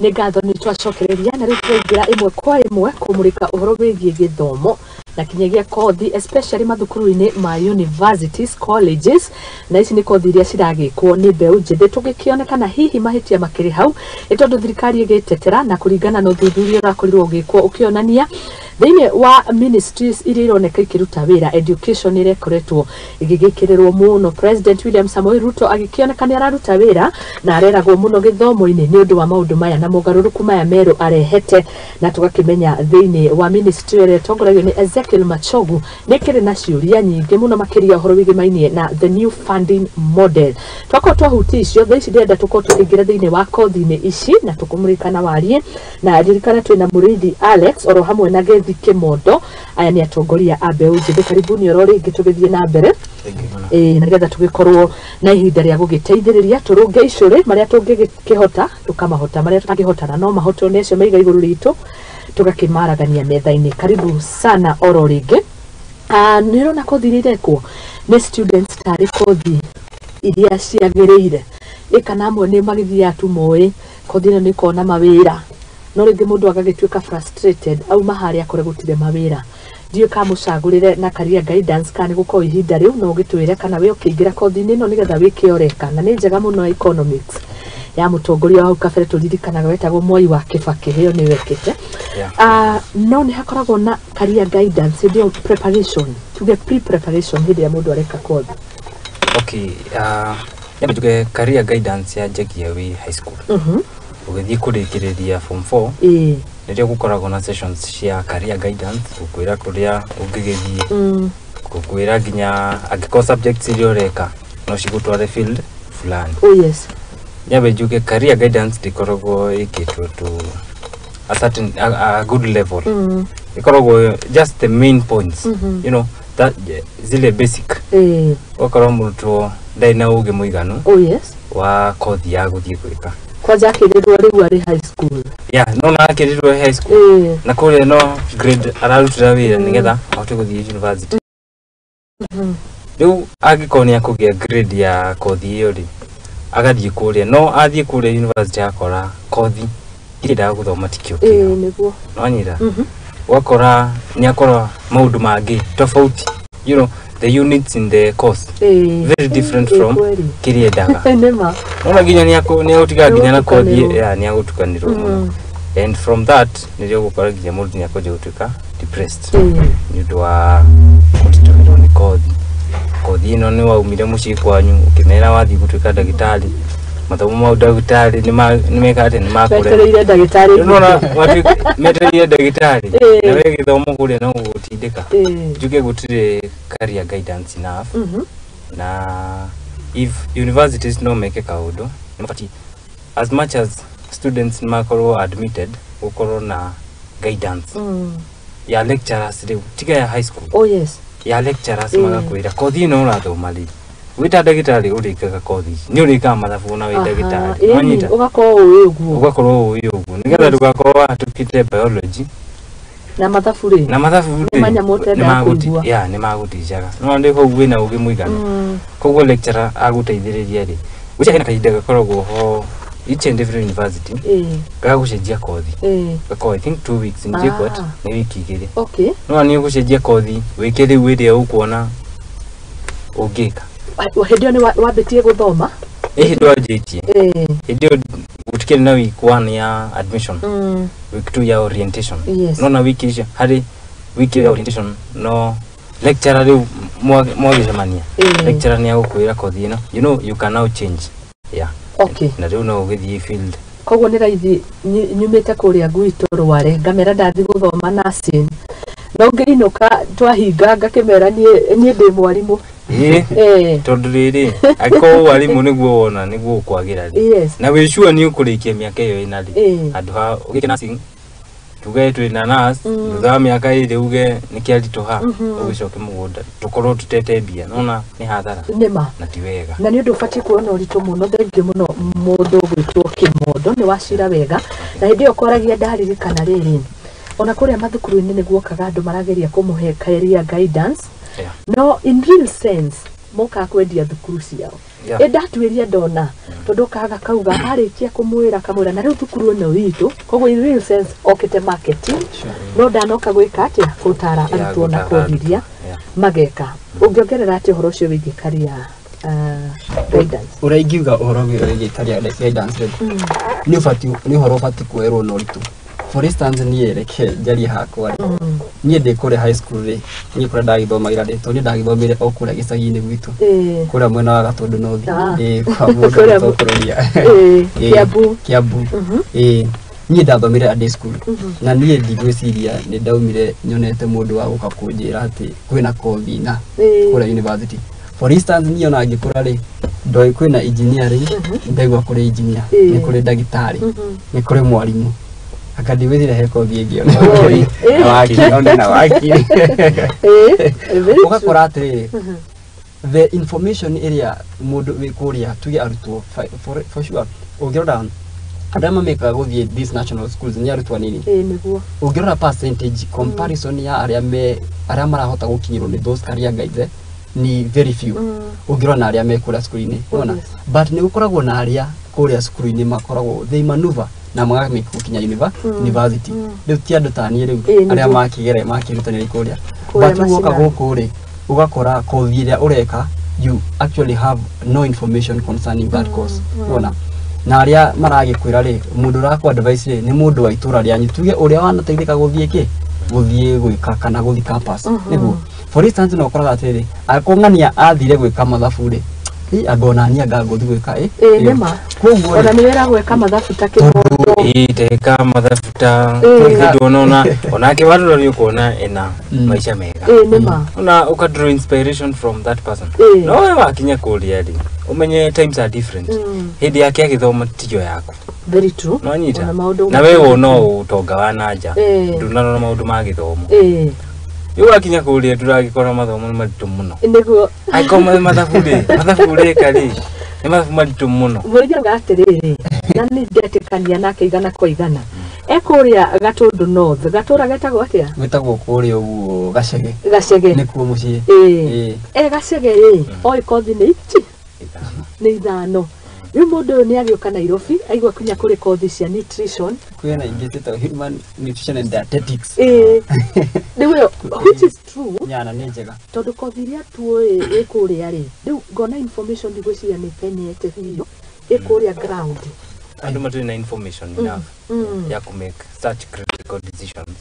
Nĩ ngatho nĩ twacokereria na rĩu tũraingĩra ĩmwe kwa ĩmwe kũmũrĩka ũhoro wĩgiĩ gĩthomo na kinyagia kothi, especially mathukuru-inĩ ma universities, colleges, na ici nĩ kothi iria ciragĩkwo nĩ mbeũ njĩthĩ, tũgĩkĩonekana hihi mahĩtia makĩrĩ hau, nĩ tondũ thirikari ĩgĩtetera na kũringana na ũthuthuria ũrakorirwo ũgĩkwo ũkĩonania thĩinĩ wa ministries iria ironeka ikĩruta wĩra, education ĩrĩa ĩkoretwo ĩgĩgĩkĩrĩrwo mũno. President William Samoei Ruto agĩkĩoneka nĩ araruta wĩra na areragwo mũno gĩthomo-inĩ nĩ ũndũ wa maũndũ maya na mogarũrũku maya merũ arehete, na tũgakĩmenya thĩinĩ wa ministry ĩrĩa ĩtongoragio nĩ Ezekiel Machogu nĩ kĩrĩ na ciũria nyingĩ mũno, makĩria ũhoro wĩgĩmainie na the new funding model. Twakorwo twahutia icio, thaa ici ndĩrenda tũkorwo tũkĩingĩra thĩinĩ wa kothi-inĩ ici na tũkũmũrĩkana warie na ririkana twĩna Mũrĩithi Alex oro hamwe na Gethi Kĩmondo. Aya nĩ atongoria a mbeũ njĩthĩ. Karibuni oro rĩngĩ tũgĩthiĩ na mbere, ĩĩ, na nĩgetha tũgĩkorwo na ihinda rĩa gũgĩteithĩrĩria tũrũnge icũrĩ marĩa tũngĩkĩhota tũkamahota, marĩa tũtangĩhotana no mahotwo nĩ acio maiga igũrũ ritũ tũgakĩmaragania metha-inĩ. Karibu sana oro rĩngĩ. Nĩ ũrona kothi iria irekwo nĩ students tarĩ kothi iria ciagĩrĩire, ĩ kana amwe nĩ magĩthiaga tu moĩ kothi ĩno nĩ ĩkoragwo na mawĩra, no rĩngĩ mũndũ agagĩtuĩka frustrated auma harĩa akore gũtirĩ mawĩra. Ndiũĩ kana mũcagũrĩre na career guidance kana nĩ gũkorwo ihinda rĩu no ũgĩtwĩre kana we ũkĩingĩra kothi-inĩ ĩno nĩgetha wĩke ũreka, na nĩ njega mũno ya economics ya mũtongoria wa hau kabere tũririkanaga wetagwo Mwai wa Kĩbakĩ, ĩyo nĩyo ĩkĩte. No nĩ hakoragwo na career guidance hĩndĩ ĩyo, preparation, tuge pre preparation hĩndĩ ĩrĩa mũndũ areka kothi? Okay, nyambe njuge career guidance yanjagia wĩ high school, ũgĩthiĩ kũrĩkĩrĩria form 4. Nĩrĩo gũkoragwo na sessions cia career guidance, gũkwĩra kũrĩa ũngĩgĩthiĩ, gũkwĩra nginya angĩkorwo subjects iria ũreka no cigũtware field fulani. Nyambe njuge career guidance ndĩkoragwo ĩkĩtwo to a certain a good level. Ĩkoragwo just the main points, that zile basic. Ũgakorwo mũrutwo ndarĩ na ũgĩ mũiganu wa kothi ya gũthiĩ gwĩka. Kwanja akĩrĩrwo rĩu arĩ high school. Yeah, no na akĩrĩrwo high school na kũrĩa no grade ararutĩra wĩra nĩgetha ahote gũthiĩ university. Rĩu angĩkorwo nĩ akũgĩa grade ya kothi ĩyo rĩ, agathiĩ kũrĩa, no athiĩ kũrĩa university akora kothi iria endaga gũthoma tikĩo kĩo. Nĩwanyita? Ũgakora nĩ akora maũndũ mangĩ tofauti, the units in the course very different from kĩrĩa endaga. Nĩma. Nona nginya nĩ agũtiga nginya na kothi. Nĩagũtukanĩrwo. Yeah, nĩ agũtukanĩrwo mũno. And from that nĩrĩo ũgũkora nginya mũndũ nĩ akwanjia gũtuĩka depressed nĩ ũndũ wa gũtitũhĩrwo nĩ kothi. Kothi ĩno nĩ waumire mũciĩ kwanyu ũkĩmera wathiĩ gũtuĩka ndagĩtarĩ, mathomo mau ndagĩtarĩ nĩ meka atĩa, nĩ makũrema. Metereire ndagĩtarĩ. Nĩwona metereire ndagĩtarĩ na we gĩthomo kũrĩa no gũgũtindĩka. Njuge gũtirĩ career guidance enough, na if universities no meke kaũndũ nĩ mabatiĩ, as much as students makorwo admitted, gũkorwo na guidance ya lecturers rĩu, tiga ya high school, ya lecturers, magakwĩra kothi ĩno ũrathoma rĩ, wĩ ta ndagĩtarĩ ũrĩkaga kothi ici, nĩ ũrĩkaga mathabu na wĩ ndagĩtarĩ. Nĩwanyita? Ũgakorwo ũĩ ũguo. Ũgakorwo ũĩ ũguo nĩgetha ndũgakorwo wahatũkĩte biology na mathabu rĩ, na mathabu nĩ rĩ, manyamũ ũtendaga kũigua. Ya, nĩ magũticaga no ndĩ hau wĩna ũgĩ mũiganu. Koguo lecturer agũteithĩrĩria rĩ, gwĩcia hena kahinda gakoragwo ho each and every university gagũcenjia kothi, gakorwo I think 2 weeks in JKUAT, nĩ wiki 2. No nĩ ũgũcenjia kothi wĩke rĩu ĩrĩa ũkuona ũngĩka. Hĩndĩ ĩyo nĩ wambĩtie gũthoma? Ĩ, hĩndĩ wanjĩtie, hĩndĩ ĩyo gũtikĩrĩ na week one ya admission, week two ya orientation. Nona wiki icio, harĩ wiki ya orientation no lecturer rĩu mwagĩcemania, lecturer nĩ agũkwĩra kothi ĩno, you can now change, yeah. Na rĩu no ũgĩthiĩ field. Koguo nĩ raithi nyumĩte kũrĩa gwitũ Rware ngamera ndathiĩ gũthoma nursing, no ngĩinũka twahinga ngakĩmera niĩ ndĩ mwarimũ. Ĩ, tondũ rĩrĩ, angĩkorwo warimũ nĩguo wona nĩguo ũkwagĩra rĩ, na wĩ sure nĩ ũkũrĩkia mĩaka ĩyo ĩna rĩ, handũ ha ũgĩke nursing, tuge twĩna nurse, thutha wa mĩaka 2 uge nĩ kĩaritũha, ũgĩcoke mũgũnda tũkorwo tũtete mbia, nona nĩ hathara. Nĩma. Na ti wega. Na nĩ ũndũ ũbatiĩ kuona ũritũ mũno. Thengiũ mũno mũndũ ũgwĩtwo Kĩmondo, nĩ wacira wega. Na hĩndĩ ĩyo kwaragia ndaririkana rĩrĩ, ona kũrĩa mathukuru-inĩ nĩ guokaga andũ marageria kũmũhe career guidance, no in real sense mokaga kwendia thukuru ciao. Ĩndatuĩria ndona tondũ kaga kauga arĩkia kũmwĩra kamwĩra na rĩu thukuru ĩno witũ, koguo in real sense okĩte marketing, no ndanoka gwĩka atĩa, gũtara arutwo na gũtara kothi iria Yeah. mageka. Ũngĩongerera atĩa ũhoro ũcio wĩgiĩ career guidance? Ũrĩa ingiuga ũhoro wĩgiĩ career guidance rĩ, nĩ ũbatiĩ, nĩ ũhoro ũbatiĩ kuoerwo na ũritũ. For instance, niĩ reke njarie hakwa rĩ, niĩ ndĩ kũrĩa high school rĩ, niĩ kũrĩa ndagĩthomagĩra rĩ, tondũ niĩ ndagĩthomeire o kũrĩa gĩcagi-inĩ gwitũ, kũrĩa mwena wa Gatũndũ North. Kwa mũndũ Kũrĩa ũtokũrũria. Kiambu. Kiambu. Niĩ ndathomire a day school, na niĩ ndigwĩciria nĩ ndaumire nyonete mũndũ wa gũka kũnjĩra atĩ kwĩna kothi na kũrĩa university. For instance, niĩ ona ngĩkũra rĩ, ndoĩ kwĩna engineering, ndaigua kũrĩ engineer, nĩ kũrĩ ndagĩtarĩ, nĩ kũrĩ mwarimũ, anga ndigwĩciria he kothi ĩngĩ ona. Oi. Na wakiri, ona na wakiri. Very true. Ũgakora atĩrĩrĩ, the information ĩrĩa mũndũ wĩ kũrĩa, tuge arutwo, for sure ũngĩrora andũ arĩa mamĩkaga gũthiĩ these national schools nĩ arutwo anini. Nĩguo. Ũngĩrora percentage comparison ya arĩa me arĩa marahota gũkinyĩrwo nĩ those career guides, ni very few ũngĩrora na arĩa me kũrĩa cukuru-inĩ. Unaona? But nĩ gũkoragwo na arĩa kũrĩa cukuru-inĩ makoragwo they maneuver na magamĩka gũkinya university. Rĩu ti andũ ta niĩ rĩu arĩa makĩgera makĩrutanĩria kũrĩa. Kũrĩa But rĩu woka mashinani. Gũkũ rĩ, ũgakora kothi ĩrĩa ũreka, you actually have no information concerning that course. Unaona? Na arĩa maragĩkwĩra rĩ, mũndũ ũrakũ advice rĩ, nĩ mũndũ wa itũra rĩanyu, tuge ũrĩa wanateithĩka gũthiĩ kĩ gũthiĩ gwĩka kana gũthiĩ campus. Nĩguo, for instance, no ũkoraga atĩrĩrĩ, angĩkorwo ng'ania athire gwĩka mathabu rĩ, anga ona niĩ anga ngũthiĩ gwĩka Nĩma. Koguo Ona rĩ, nĩ wĩra gwĩka mathabu ta kĩbondo. Ndeka mathabu ta ndona ona onake warora nĩ ũkuona ena maica mega. Nĩma. Ona ũka draw inspiration from that person. No we wakinya kũrĩa rĩ, ũmenye times are different. Hĩndĩ yake agĩthoma tiyo yaku. Very true. Nĩwanyita? Ona maũndũ Na we wona ũtonga wa nanja, ndũnarora maũndũ ma gĩthomo. Rĩu wakinya kũrĩa ndũragĩkora mathomo nĩ maritũ mũno. Nĩguo. Angĩkorwo mathabu rĩ, mathabu ũreka rĩ, nĩ mathabu maritũ mũno. Mũrĩithi auga atĩrĩrĩ, na nĩ ndetĩkania nake igana kwa igana, ekũrĩa Gatũndũ North, gatũra getagwo atĩa? Gwĩtagwo kũrĩa ũguo Gacege. Gacege. Nĩkuo mũciĩ. E Gacege ĩ, oĩ kothi nĩ ici nĩ ithano. Rĩu mũndũ ũyũ nĩ agĩũka Nairobi, aigua kinya kũrĩ kothi cia nutrition. Kwĩna ingĩ ciĩtagwo human nutrition and dietetics. Rĩu ĩyo, which is true, Nyana nĩ njega. Tondũ kothi iria tuĩ ĩ kũrĩa rĩ, rĩu ngona information ndigwĩciria nĩ penyete biũ ĩ kũrĩa ground. Andũ matirĩ na information enough ya ku make such critical decisions,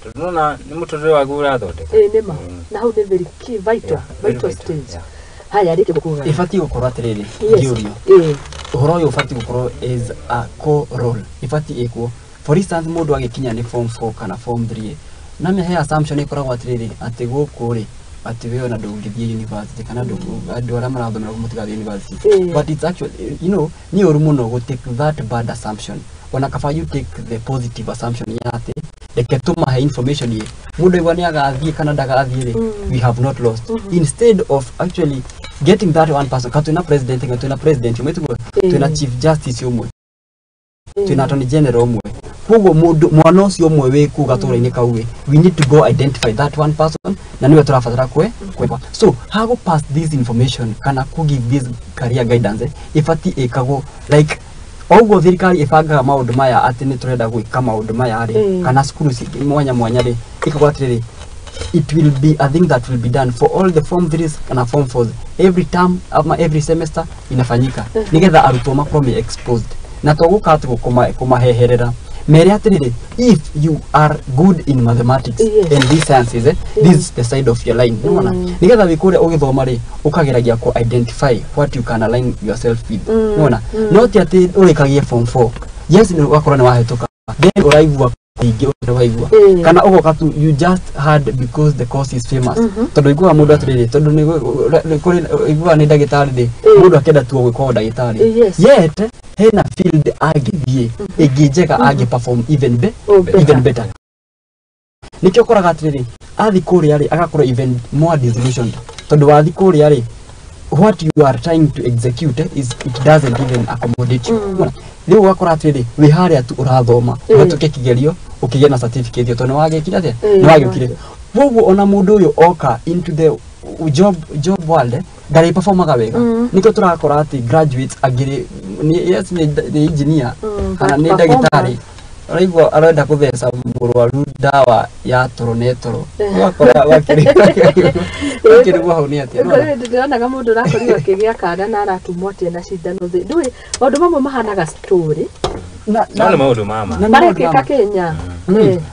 tondũ nona nĩ mũtũrĩre waku ũrathondeka. Nĩma. Na hau nĩ very key, vital, Yeah, very vital vital, stage. Yeah. Haya, rĩngĩ gũkuga. Ĩbatiĩ gũkorwo atĩrĩrĩ, ngĩũrio, ũhoro ũyũ ũbatiĩ gũkorwo is a core role, ĩbatiĩ ĩkwo. For instance, mũndũ agĩkinya nĩ form 4 kana form 3, na he assumption ĩkoragwo atĩrĩrĩ, atĩ gũkũ rĩ, atĩ we ona ndũngĩthiĩ university, kana andũ arĩa marathomera mũtigathiĩ university. But it's actually, nĩ ũru mũno gũ take that bad assumption. Ona kaba you take the positive assumption ya atĩ reke tũmahe information ĩ mũndũ aigua nĩ agathiĩ kana ndagathiĩ rĩ, we have not lost, instead of actually getting that one person. Ka twĩna president, nga twĩna president ũmwe tiguo, twĩna chief justice ũmwe, twĩna attorney general ũmwe. Koguo mũndũ mwana ũcio ũmwe wĩ kũu gatũra-inĩ kau ĩ, we need to go identify that one person, na nĩwe tũrabatara kwe kwekwa. So how pass this information kana ku give this career guidance, ĩbatiĩ ĩkagwo like oguo thirikari ĩbangaga maũndũ maya, atĩ nĩ tũrenda gwĩka maũndũ maya rĩ, kana cukuru mwanya mwanya rĩ, ĩkagwo atĩrĩrĩ, it will be a thing that will be done for all the form 3s kana form 4s every term ama every semester inafanyika, nigetha arutwo makorwo me exposed na to gũka atĩ kũmaheherera, mere atĩrĩrĩ, if you are good in mathematics and these sciences, this is the side of your line. Nĩwona? Nigetha wĩ kũrĩa ũgĩthoma rĩ, ũkageragia ku identify what you can align yourself with. Nĩwona? No ti atĩ ũrĩkagie form 4, yes, nĩ ũgakorwo nĩ wahĩtũka, then ũraigua ingĩ ũrĩa waigua, kana ũgoka tu you just had because the course is famous, tondũ iguaga mũndũ atĩrĩrĩ, tondũ nĩ kũrĩ iguaga nĩ ndagĩtarĩ rĩ, mũndũ akĩenda tu gwĩka o ndagĩtarĩ. Yet hena field angĩthiĩ ĩngĩ njega, angĩ perform even Oh, better. Even better. Nĩkĩo ũkoraga atĩrĩrĩ, athi kũrĩa rĩ, agakorwo even more disillusioned, tondũ wathi kũrĩa rĩ, what you are trying to execute is it doesn't even accommodate you. Rĩu ũgakora atĩrĩrĩ, wĩ harĩa tu ũrathoma ũhetũke kĩgerio, ũkĩgĩa na certificate ĩyo, tondũ nĩwagĩkire atĩa, nĩwagĩũkire. Koguo ona mũndũ ũyũ oka into the job world, Ndarĩ performaga wega. Nĩkĩo tũrakora atĩ graduates angĩ nĩ yes nĩ engineer kana nĩ ndagĩtarĩ, ũraigua arenda kũtheca mũrwaru ndawa ya toro ne toro, ũgakora wakĩrigwo hau nĩ atĩa. Ndĩronaga mũndũ ũrakorirwo akĩgĩa kana na aratumwo atĩ ena cindano thĩ. Ndũĩ maũndũ mamwe mahanaga story. No nĩ maũndũ mama marekĩka Kenya.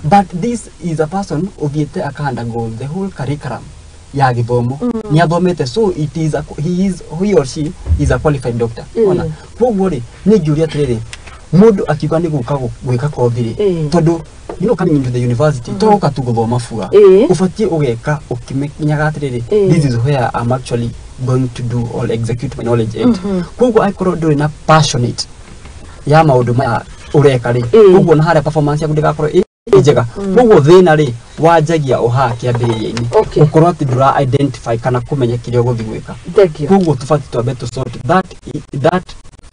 But this is a person ũthiĩte aka undergo the whole curriculum ya gĩthomo, nĩ athomete, so it is a, he is he or she is a qualified doctor. Ona koguo rĩ, nĩ ngĩũria atĩrĩrĩ, mũndũ akiuga nĩ gũka gwĩka kothi rĩ, tondũ you know coming into the university to gũka tu gũthoma bua, ũbatiĩ ũgeka ũkĩmenyaga atĩrĩrĩ, this is where I'm actually going to do or execute my knowledge at. Koguo angĩkorwo ndũrĩ na passionate ya maũndũ maya ũreka rĩ, koguo na harĩa performance yaku ndĩgakorwo ĩ njega. Koguo thĩna rĩ wanjagia o haha kĩambĩrĩria-inĩ, gũkorwo atĩ ndũra identify kana kũmenya kĩrĩa ũgũthiĩ gwĩka. Koguo tũbatiĩ twambe tũ sort that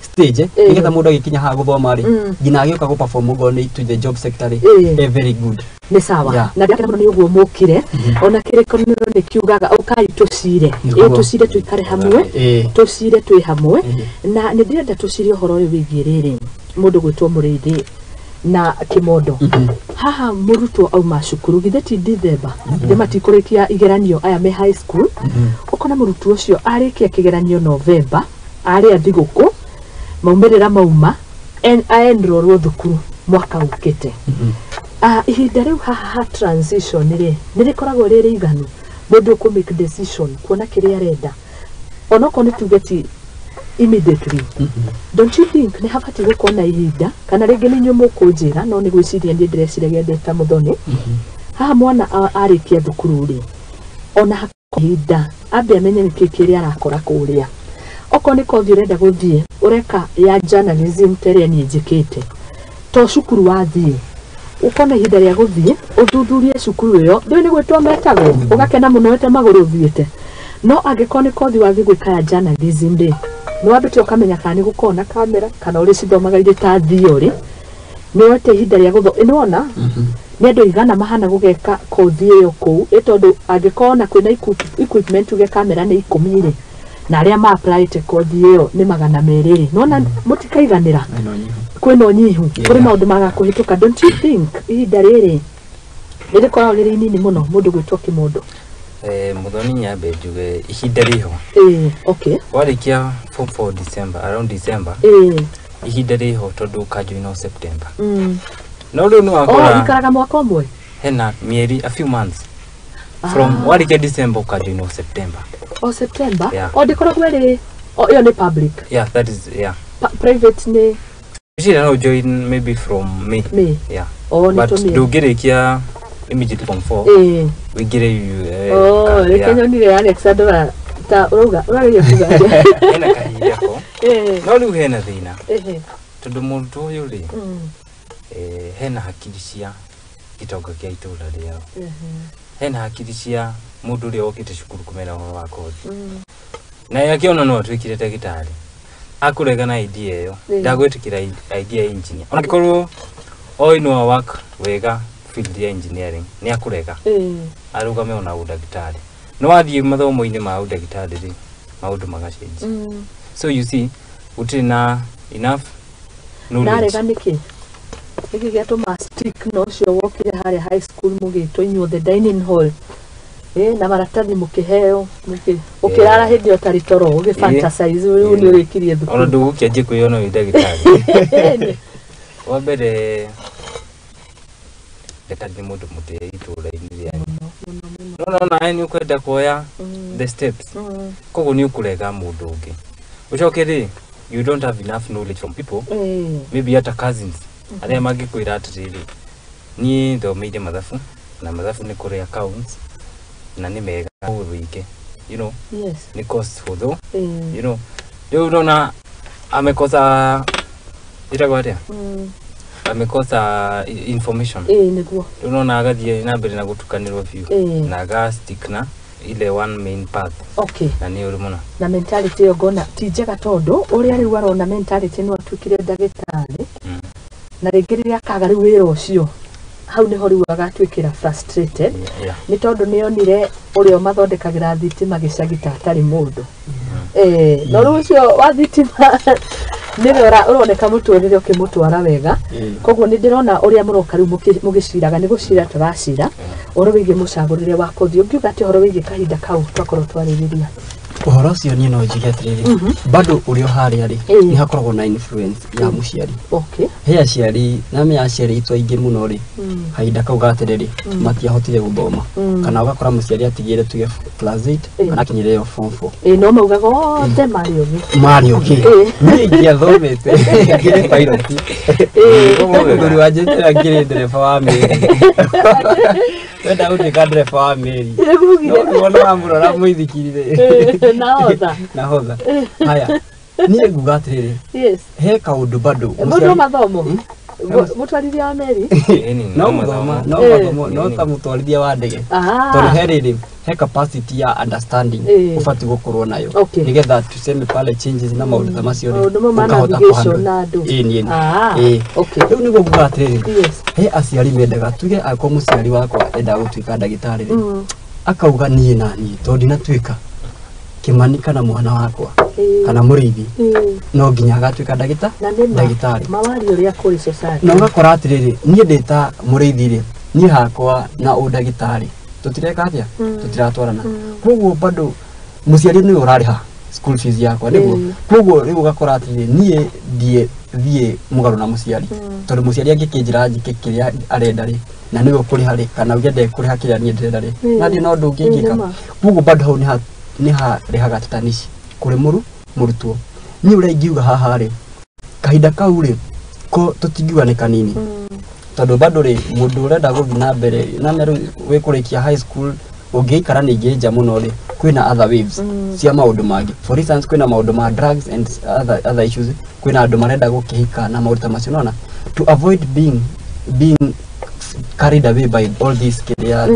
stage, nĩgetha mũndũ agĩkinya haha gũthoma rĩ, nginya agĩũka gũ perform okorwo nĩ to the job sector rĩ, very good. Nĩ sawa. Na ndakena mũno nĩ ũguo mũkire. Ona kĩrĩkanĩro nĩ kiugaga ũkai tũcire, tũcire tũikare hamwe, tũcire twĩ hamwe. Na nĩ ndĩrenda tũcire ũhoro ũyũ wĩgiĩ rĩrĩ mũndũ gwĩtwo Mũrĩithi na Kĩmondo. Haha mũrutwo auma cukuru, githĩ ti December githĩ matikũrĩkia igeranio aya me high school, ũkona mũrutwo ũcio arĩkia kĩgeranio November, arĩa thigũkũ maumĩrĩra mauma, aenrorwo thukuru mwaka ũkĩte. Ihinda rĩu haha ha transition rĩ, nĩ rĩkoragwo rĩ rĩiganu mũndũ ũkũ make decision kuona kĩrĩa arenda, onokorwo nĩ tuge ti immediately? Don't you think nĩ habatiĩ gũkorwo na ihinda, kana rĩngĩ nĩ inyuĩ mũkũnjĩra, no nĩ gwĩciria niĩ ndĩreciragia ndĩ ta Mũthoni? Haha mwana arĩkia thukuru rĩ, ona hakorwo ihinda ambe amenye nĩkĩ kĩrĩa arakora kũrĩa. Okorwo nĩ kothi ũrenda gũthiĩ ũreka ya journalism ta ĩrĩa niĩ njĩkĩte, to cukuru wathiĩ ũkona ihinda rĩa gũthiĩ ũthuthurie cukuru ĩyo, ndũĩ nĩ gwĩtwo metagwo, ũgakena mũno wĩte magũrũ ũthiĩte. No angĩkorwo nĩ kothi wathiĩ gwĩka ya journalism rĩ, nĩ wambĩte ũkamenya kana nĩ gũkorwo na kamera kana ũrĩa cithomaga irĩ ta theory, nĩ woete ihinda rĩa gũtho nĩwona nĩ andũ igana mahana gũgeka kothi ĩyo kũu, ĩ tondũ angĩkorwo na kwĩna equipment tuge kamera nĩ 10 rĩ, na arĩa ma applyĩte kothi ĩyo nĩ 200 rĩ, nĩwona mũtikaiganĩra, kwĩna ũnyihu, kũrĩ maũndũ magakũhĩtũka. Don't you think ihinda rĩrĩ nĩ rĩkoragwo rĩrĩ inini mũno mũndũ gwĩtwo Kĩmondo? Mũthoni, nyambe njuge ihinda rĩho. Okay. Warĩkia form 4 December, around December, ihinda rĩho tondũ ũkajoin September. No rĩu nĩ wakora ikaraga mwaka ũmwe, hena mĩeri, a few months from warĩkia December ũkajoin September. O September. Yeah. O ndĩkoragwo ĩrĩ o ĩyo nĩ public? Yeah, that is, yeah. Private nĩ Usually no join maybe from May. May. Yeah. O nĩ But tũmĩ ndũngĩrĩkia immediately from 4 wĩingĩre Oh, reke nyonire Alexandra ta ũrauga ũrageria kuga atĩa? Hena kahinda ko. No rĩu hena thĩna tondũ mũrutwo ũyũ rĩ, hena hakiri cia gĩtonga kĩa itũra rĩao, hena hakiri cia mũndũ ũrĩa wokĩte cukuru kũmera ũhoro wa kothi, na akĩona no atuĩkire ndagĩtarĩ, akũrega na idea ĩyo, ndagwĩtĩkĩra idea ya engineer, ona angĩkorwo oĩ no work wega field ya engineering, nĩ akũrega arũgame ona ũndagĩtarĩ. No wathiĩ mathomo-inĩ ma ũndagĩtarĩ rĩ, maũndũ magacenjia. So you see, gũtirĩ na enough knowledge. Narega nĩkĩ? Nĩkĩ gĩatũma stick na ũcio wokire harĩa high school mũgĩtwo inyuothe dining hall, na maratathi mũkĩheo, ũkĩrara hĩndĩ ĩyo ũtarĩ toro ũgĩ fantasize ũyũ nĩ ũrĩkirie Ona thukuru? ndũgũkĩanjia kwĩyona wĩ ndagĩtarĩ. Wa mbere, ndagĩtarĩ nĩ mũndũ mũtĩe itũũra-inĩ rĩanyu, no no nawe nĩ ũkwenda kuoya the steps, koguo nĩ ũkũrega mũndũ ũngĩ. Ũcoke rĩ, you don't have enough knowledge from people, maybe hata cousins arĩa mangĩkwĩra atĩrĩrĩ, niĩ thomeire mathabu na mathabu nĩ kũrĩ accounts na nĩ mega wĩke, you know, nĩ cost hũthũ, you know. Rĩu ũrona amekosa, ĩtagwo atĩa, amekosa information. Nĩguo. Rĩu ũrona agathiĩ na mbere na gũtukanĩrwo biũ na aga stick na ile one main path, na nĩ ũru mũno. Na mentality ĩyo ngona ti njega, tondũ ũrĩa rĩu arona mentality no atuĩkire ndagĩtarĩ, na rĩngĩ rĩrĩa akaga rĩu wĩra ũcio Hau nĩho rĩu agatuĩkĩra frustrated nĩ tondũ nĩonire ũrĩa ũmathondekagĩra thitima gĩcagi ta atarĩ mũndũ. No rĩu ũcio wa thitima nĩwe ũroneka mũtũrĩre ũkĩmũtwara wega. Koguo nĩ ndĩrona ũrĩa mũroka rĩu mũgĩciraga nĩ gũcira tũracira ũhoro wĩgiĩ mũcagũrĩre wa kothi. Ũngiuga atĩ ũhoro wĩgiĩ kahinda kau twakorwo twarĩrĩria ũhoro ũcio niĩ no njuge atĩrĩrĩ, bado ũrĩa harĩa rĩ nĩ hakoragwo na influence ya mũciari. Okay. He aciari na me aciari aitũ aingĩ mũno rĩ, kahinda kau ga tene rĩ matiahotire gũthoma, kana ũgakora mũciari atigire tuge class 8 kana akinyire yo form 4. No maugaga othe marĩ ogĩ. Marĩ ogĩ. Niĩ ingĩathomete ngĩrĩ pilot. Mũthuri wa njĩtĩra ngĩrĩ ndereba wa meri. Wenda gũtuĩka ndereba wa meri. No wamũrora mũithikiri-rĩ. Nahodha. Nahodha. Haya. Niĩ nguga atĩrĩrĩ. Yes. He kaũndũ bado. Mũndũ mathomo. Mũtwarithia wa meri? No mũthoma, no mathomo, no ta mũtwarithia wa ndege. Tondũ he rĩrĩ, he capacity ya understanding ũbatiĩ gũkorwo nayo. Nĩgetha tuseme pale changes na maũndũ ta macio rĩ, ũkahota kũhandle. Ĩĩ. Rĩu nĩguo nguga atĩrĩrĩ, he aciari mendaga tuge angĩkorwo mũciari wakwa endaga gũtuĩka ndagĩtarĩ rĩ, akauga niĩ na niĩ tondũ ndinatuĩka Kĩmani kana mwana wakwa kana mũrĩithi no nginya agatuĩka ndagĩtarĩ. Mawari ũrĩa kũrĩ society. Na ũgakora atĩrĩrĩ, niĩ ndĩ ta mũrĩithi rĩ, niĩ hakwa na ũndagĩtarĩ tũtireka atĩa, tũtiratwarana. Koguo bado mũciari nĩwe ũrarĩha school fees yakwa nĩguo. Koguo rĩu ũgakora atĩrĩrĩ, niĩ ndiĩ thiĩ mũgarũ na mũciari, tondũ mũciari angĩkĩnjĩra njĩke kĩrĩa arenda rĩ, na nĩwe ũkũrĩha rĩ, kana uge ndekũrĩha kĩrĩa niĩ ndĩrenda rĩ, na niĩ no ũndũ ũngĩ ingĩka. Koguo bado hau nĩ harehaga tatanishi kũrĩ mũrutwo. Niĩ ũrĩa ingiuga haha rĩ, kahinda kau rĩ ko tũtingiuga nĩ kanini, tondũ bado rĩ mũndũ ũrenda gũthiĩ na mbere na rĩu wĩ kũrĩkia high school ũngĩikara ningĩ nja mũno rĩ, kwĩna other waves cia maũndũ mangĩ. For instance kwĩna maũndũ ma drugs and other issues, kwĩna andũ marenda gũkĩhika na maũndũ ta macio, nona to avoid being carried away by all these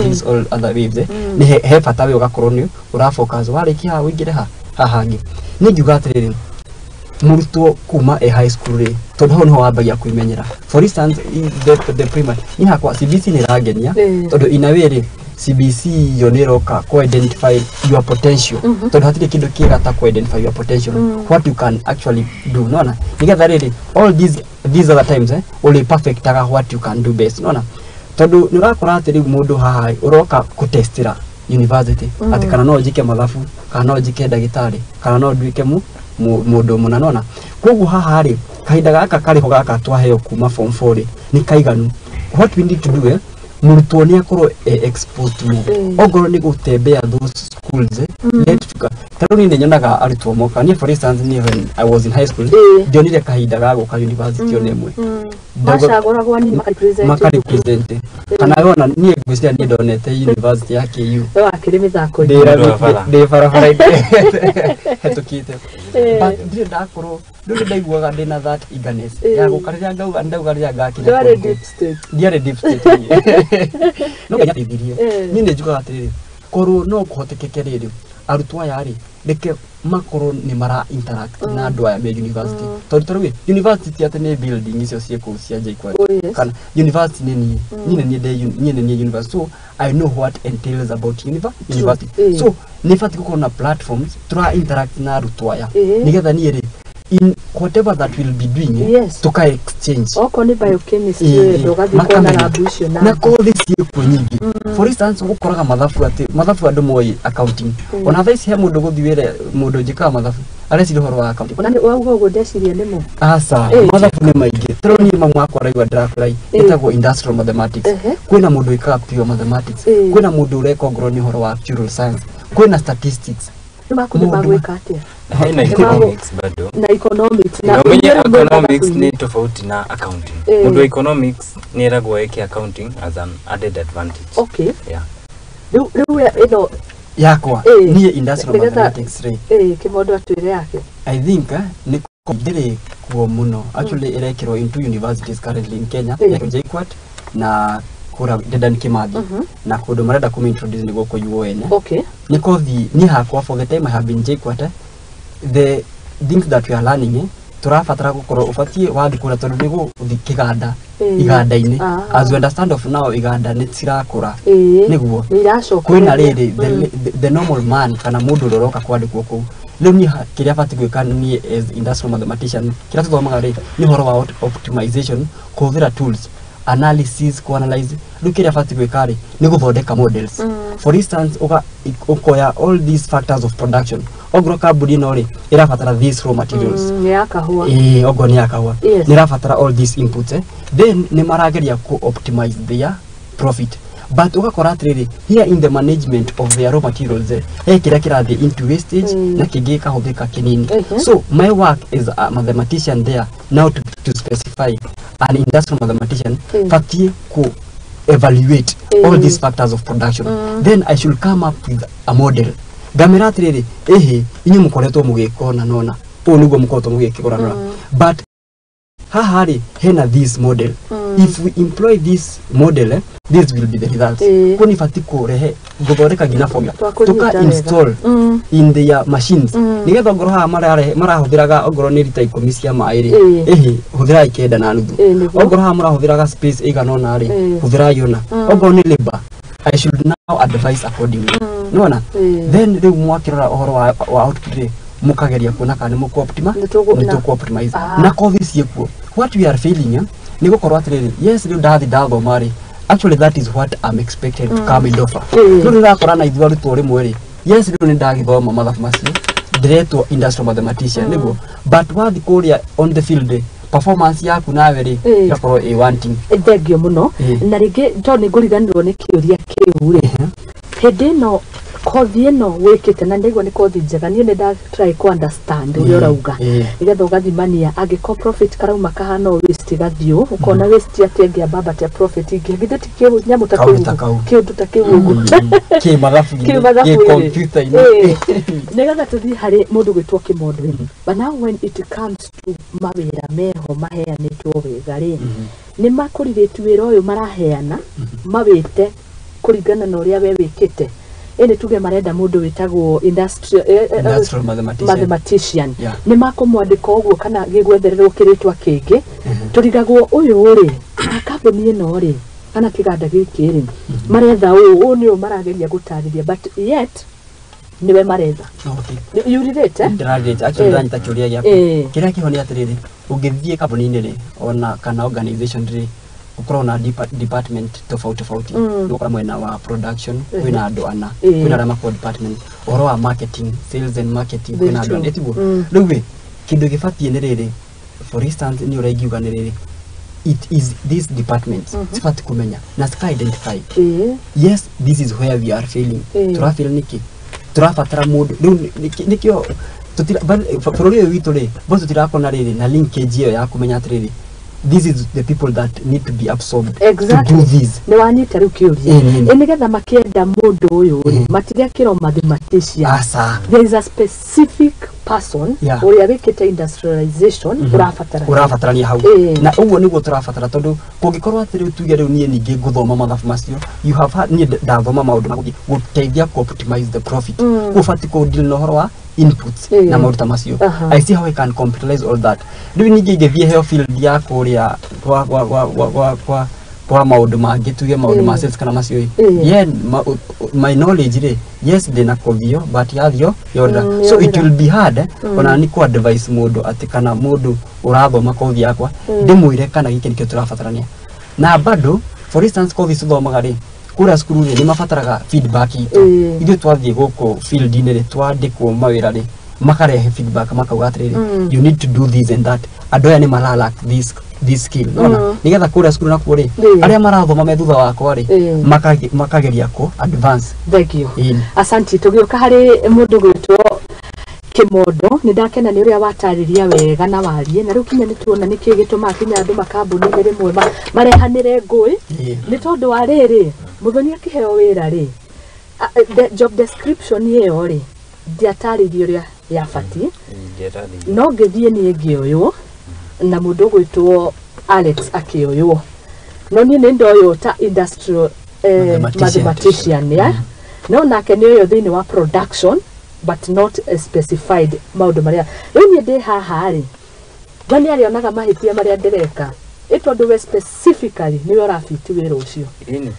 these all other waves, nĩ he bata we ũgakorwo nĩ ũra focus warĩkia haha ũingĩre haha hangĩ. Niĩ ngiuga atĩrĩrĩ, mũrutwo kuma e high school rĩ, tondũ hau nĩho wambagia kwĩmenyera. For instance the primary, niĩ hakwa CBC nĩ ĩrangenia, tondũ in a way rĩ, CBC yo nĩ ĩroka kũ identify your potential, tondũ hatirĩ kĩndũ kĩega ta kũ identify your potential, what you can actually do, nona nĩgetha rĩrĩ all these other times ũrĩ perfectaga what you can do best, nona tondũ nĩ ũrakora atĩ rĩu mũndũ haha ũroka kũtestĩra university atĩ kana no njĩke mathabu, kana no njĩke ndagĩtarĩ, kana no nduĩke mũndũ mũna, nona. Koguo haha rĩ, kahinda gaka karĩho gaka twaheo kuma form 4 rĩ nĩ kaiganu. What we need to do, mũrutwo nĩ akorwo exposed more, ongorwo nĩ gũtembea those schools, let ta rĩu niĩ nyonaga arutwo moka. Niĩ for instance niĩ when I was in high school ndionire kahinda ga gũka university ona ĩmwe. Macagũragwo nĩ makarepresent. Kana wona niĩ ngwĩciria niĩ ndonete university ya KU wakĩrĩ mĩthako-inĩ ndĩ barabara-inĩ hetũkĩte, but ndirĩ ndakorwo rĩu ndaiguaga ndĩna that eagerness ya gũka rĩrĩa ngauga ndauga rĩrĩa ngakinya. Ndiarĩ deep state no Ngai ateithirie. Niĩ nĩ njugaga atĩrĩrĩ, korwo no kũhotekeke rĩrĩ arutwo aya rĩ reke makorwo nĩ mara interact na andũ aya me university, tondũ ta rĩu university ti atĩ nĩ building icio ciĩ kũu cia JKUAT, kana university nĩ niĩ niĩ nĩ niĩ university, so I know what entails about university. So nĩ batiĩ gũkorwo na platforms tũra interact na arutwo aya nĩgetha niĩ rĩ in whatever that we'll be doing, tuka exchange. Oko ni biochemistry ũgathiĩ kuona lab icio na kothi ciĩkuo nyingĩ. For instance ũkoraga mathabu atĩ mathabu andũ moĩ accounting, ona thaa ici he mũndũ gũthiĩ wĩra mũndũ njĩkaga mathabu areciria ũhoro wa accounting. Ona wauga ũguo ndeciria nĩmo. Aca, mathabu nĩ maingĩ. Ta rĩu niĩ mamu wakwa araigua ndĩrakwĩra ĩtagwo industrial mathematics, kwĩna mũndũ wĩkaga pure mathematics, kwĩna mũndũ ũreka ongorwo nĩ ũhoro wa actuarial science, kwĩna statistics. Hena economics bado. Na economics na economics ni tofauti na accounting. Mundu economics ni eragwo eke accounting as an added advantage. Okay. Yeah. Riu ino yakwa ni industrial mathematics ri. Kimondo atwire yake. I think ni ndiri kuo muno. Actually irekirwo into universities currently in Kenya, JKUAT na kura Dedan Kimathi na kundu marenda kumi introduce ni guko UoN. Okay. Ni kothi ni hakwa for the time I have been JKUAT, the things that we are learning turabatara gukorwo ubatie wathi kura tondu ni guthi kiganda Iganda-inĩ. As we understand of now, iganda nĩ cirakũra. Nĩguo. Nĩ iracokereria. Kwĩna rĩrĩ the normal man kana mũndũ ũrĩa ũroka kwandĩkwo kũu rĩu niĩ kĩrĩa batiĩ gwĩka niĩ as industrial mathematician, kĩrĩa tũthomaga rĩ nĩ ũhoro wa optimization, kũhũthĩra tools, analysis, kuanalyze. Rĩu kĩrĩa batiĩ gwĩka rĩ nĩ gũthondeka models. For instance, ũkoya all these factors of production, ongorwo kambuni ĩno rĩ ĩrabatara these raw materials. Nĩ ya kahũa. Ĩĩ, ongorwo nĩ ya kahũa, nĩ ĩrabatara all these inputs, then nĩ marageria ku optimize their profit, but ũgakora atĩrĩrĩ, here in the management of their raw materials, he kĩrĩa kĩrathiĩ into wastage na kĩngĩ gĩkahũthĩka kĩnini. So my work as a mathematician there now to specify an industrial mathematician, batiĩ ku evaluate all these factors of production. Then I should come up with a model ngamĩra atĩrĩrĩ, ĩhĩ, inyuĩ mũkoretwo mũgĩka ũna nona ũũ nĩguo mũkoretwo mũgĩkĩgũra nona, but haha rĩ hena this model. If we employ this model, this will be the results. Ko nĩ batiĩ kũrehe gũthondeka nginya formula Twakũnyita tuka wega. Install in their machines, nĩgetha ongorwo haha marahũthĩraga ongorwo nĩ rita 10 cia maĩ rĩ, ĩhĩ, hũthĩrai 9.5. Ongorwo haha mũrahũthĩraga space ĩigana ũna rĩ, hũthĩrai ũna. Ongorwo nĩ labor, I should now advise accordingly. Nĩwona? Then rĩu mwakĩrora ũhoro wa output rĩ, mũkageria kuona kana nĩ mũkũ-optima Nĩ nĩ tũkũ-optimize. Ah. Na kothi ciĩkuo. What we are failing, nĩ gũkorwo atĩrĩrĩ, yes, rĩu ndathi ndathoma rĩ, actually that is what I'm expected to come and offer. Rĩu nĩũrakora na ithuĩ arutwo rĩmwe rĩ, yes, rĩu nĩ ndagĩthoma mathabu macio, ndĩretwo industrial mathematician, nĩguo, but wathi kũrĩa on the field rĩ, performance yaku nawe rĩ ĩgakorwo ĩ wanting. Thengio mũno. Na rĩngĩ tondũ nĩ ngũriganĩrwo nĩ kĩũria kĩu rĩ, hĩndĩ ĩno kothi ĩno wĩkĩte, na ndaigua nĩ kothi njega, niĩ nĩ nda try ku understand ũrĩa ũrauga, nĩgetha ũgathimania angĩkorwo profit karauma kahana o waste gathiũ, ũkona waste atĩa ĩngĩambambatia profit ingĩ, githĩ ti kĩu nyamũ ta Kaũndũ kĩu ta kau. kĩũndũ ta kĩu ũguo Kĩ mathabu-inĩ, kĩ kĩ mathabu-inĩ. computer-inĩ. Nĩgetha tũthiĩ harĩ mũndũ gwĩtwo Kĩmondo rĩ, but now when it comes to mawĩra meho maheanĩtwo wega rĩ, nĩ makũrirĩtu wĩra ũyũ maraheana mawĩte kũringana na ũrĩa we wĩkĩte, ĩnĩ tuge marenda mũndũ wĩtagwo industrial, Industrial mathematician. Mathematician. Nĩ makũmwandĩka ũguo kana gĩgwethererwo kĩrĩtwa kĩngĩ? Tũrigagwo ũyũ rĩ, kana kambuni ĩno rĩ, kana kĩganda gĩkĩ rĩ, maretha ũũ, ũũ nĩ ũũ marageria gũtarĩria, but yet nĩwe maretha. You relate, eh? Ndĩrarĩte actually. Ndĩranyita kĩũria gĩaku. Kĩrĩa kĩho nĩ atĩrĩrĩ, ũngĩthiĩ kambuni-inĩ rĩ, ona kana organization rĩ, gũkoragwo na department tofauti tofauti. Ũgakora mwena wa production kwĩna andũ ana, kwĩna arĩa makoragwo department ũhoro wa marketing, sales and marketing, Very kwĩna andũ true. ana, ĩtiguo? Rĩu ĩ, kĩndũ gĩbatiĩ nĩ rĩrĩ, for instance, nĩ ũrĩa ingiuga nĩ rĩrĩ, it is these departments cibatiĩ kũmenya na cika identify, yes, this is where we are failing. Tũrafail nĩkĩ? Tũrabatara mũndũ rĩu nĩkĩo bũrũri ũyũ witũ rĩ, bo tũtirakona rĩrĩ na linkage ĩyo ya kũmenya atĩrĩrĩ, this is the people that need to be absorbed to do this. Nĩ wanyita rĩu kĩũria. Ĩĩ, nĩ. Ĩ nĩgetha makĩenda mũndũ ũyũ rĩ, matirekĩrwo mathematician. Aca. There is a specific person ũrĩa wĩkĩte industrialization ũrabatara. Ũrabatarania hau. Na ũguo nĩguo tũrabatara, tondũ kũngĩkorwo atĩ rĩu tuge rĩu niĩ ningĩ ngũthoma mathabu macio, you have had, niĩ ndathoma maũndũ ma gũthiĩ gũteithia ku optimize the profit, ũbatiĩ kũ deal na ũhoro wa inputs na maũndũ ta macio. I see how I can computerize all that. Rĩu ningĩ ingĩthiĩ heo field ya kũrĩa kwa maũndũ mangĩ, tuge maũndũ ma sales kana macio ĩ, yeah, my knowledge rĩ, yes, ndĩna kothio, but yathio yorĩra. So it Yorĩra. will be hard, ona nĩ ku advise mũndũ atĩ kana mũndũ ũrathoma kothi yakwa, ndĩmwĩre kana gĩkĩ nĩkĩo tũrabatarania. Na bado, for instance, kothi tũthomaga rĩ, kũrĩa cukuru rĩ, nĩ mabataraga feedback itũ. Ithuĩ twathiĩ gũkũ field-inĩ rĩ, twandĩkwo mawĩra rĩ, makarehe feedback, makauga atĩrĩrĩ, you need to do this and that, andũ aya nĩ mara lack this skill. Nona nĩgetha kũrĩa cukuru nakuo rĩ, arĩa marathoma me thutha wakwa rĩ, makageria kũ advance. Thank you. Asanti. Tũgĩũka harĩ mũndũ gwĩtwo Kĩmondo, nĩ ndakena nĩ ũrĩa watarĩria wega na warie, na rĩu kinya nĩ tuona nĩkĩ gĩtũmaga kinya andũ makambuni-inĩ rĩmwe marehanĩre ngũĩ, nĩ tondũ wa rĩrĩ, mũthoni akĩheo wĩra rĩ, the job description ĩyo rĩ, ndiatarĩirie ũrĩa yabatiĩ. No ngĩthiĩ niĩ ngĩoywo na mũndũ ũgwĩtwo Alex akĩoywo, no niĩ nĩ ndoywo ta industrial Mathematician. Mathematician, yeah? No nake nĩ ũyũ thĩinĩ wa production, but not specified maũndũ marĩa. Rĩu niĩ ndĩ haha rĩ, we nĩ arĩonaga mahĩtia marĩa ndĩreka. Ĩ tondũ we specifically nĩwe ũrabiti wĩra ũcio.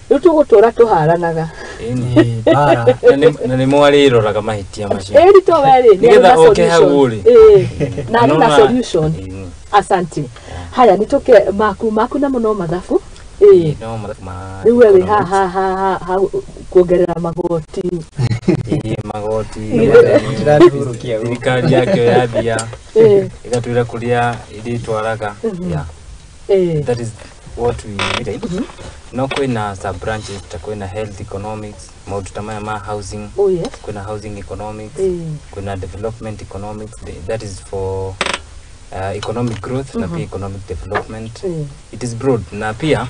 Rĩu tũgũtũra tũharanaga. Na nĩ mwarĩroraga mahĩtia macio. Ĩni to we rĩ, nĩgetha oke hau rĩ. Na arĩ na solution. Asante. Haya nĩtũke maku namo no mathabu. No mathabu ma rĩu we wĩ ha kuongerera magoti. Magoti. Thirikari yakĩoya mbia. Ĩgatwĩra kũrĩa ĩrĩtwaraga. Yeah. That is what we need. No kwĩna sub branches ta kwĩna health economics, maũndũ ta maya ma housing. Oh yes. Kwĩna housing economics, kwĩna development economics, that is for economic growth na pia economic development. It is broad. Na pia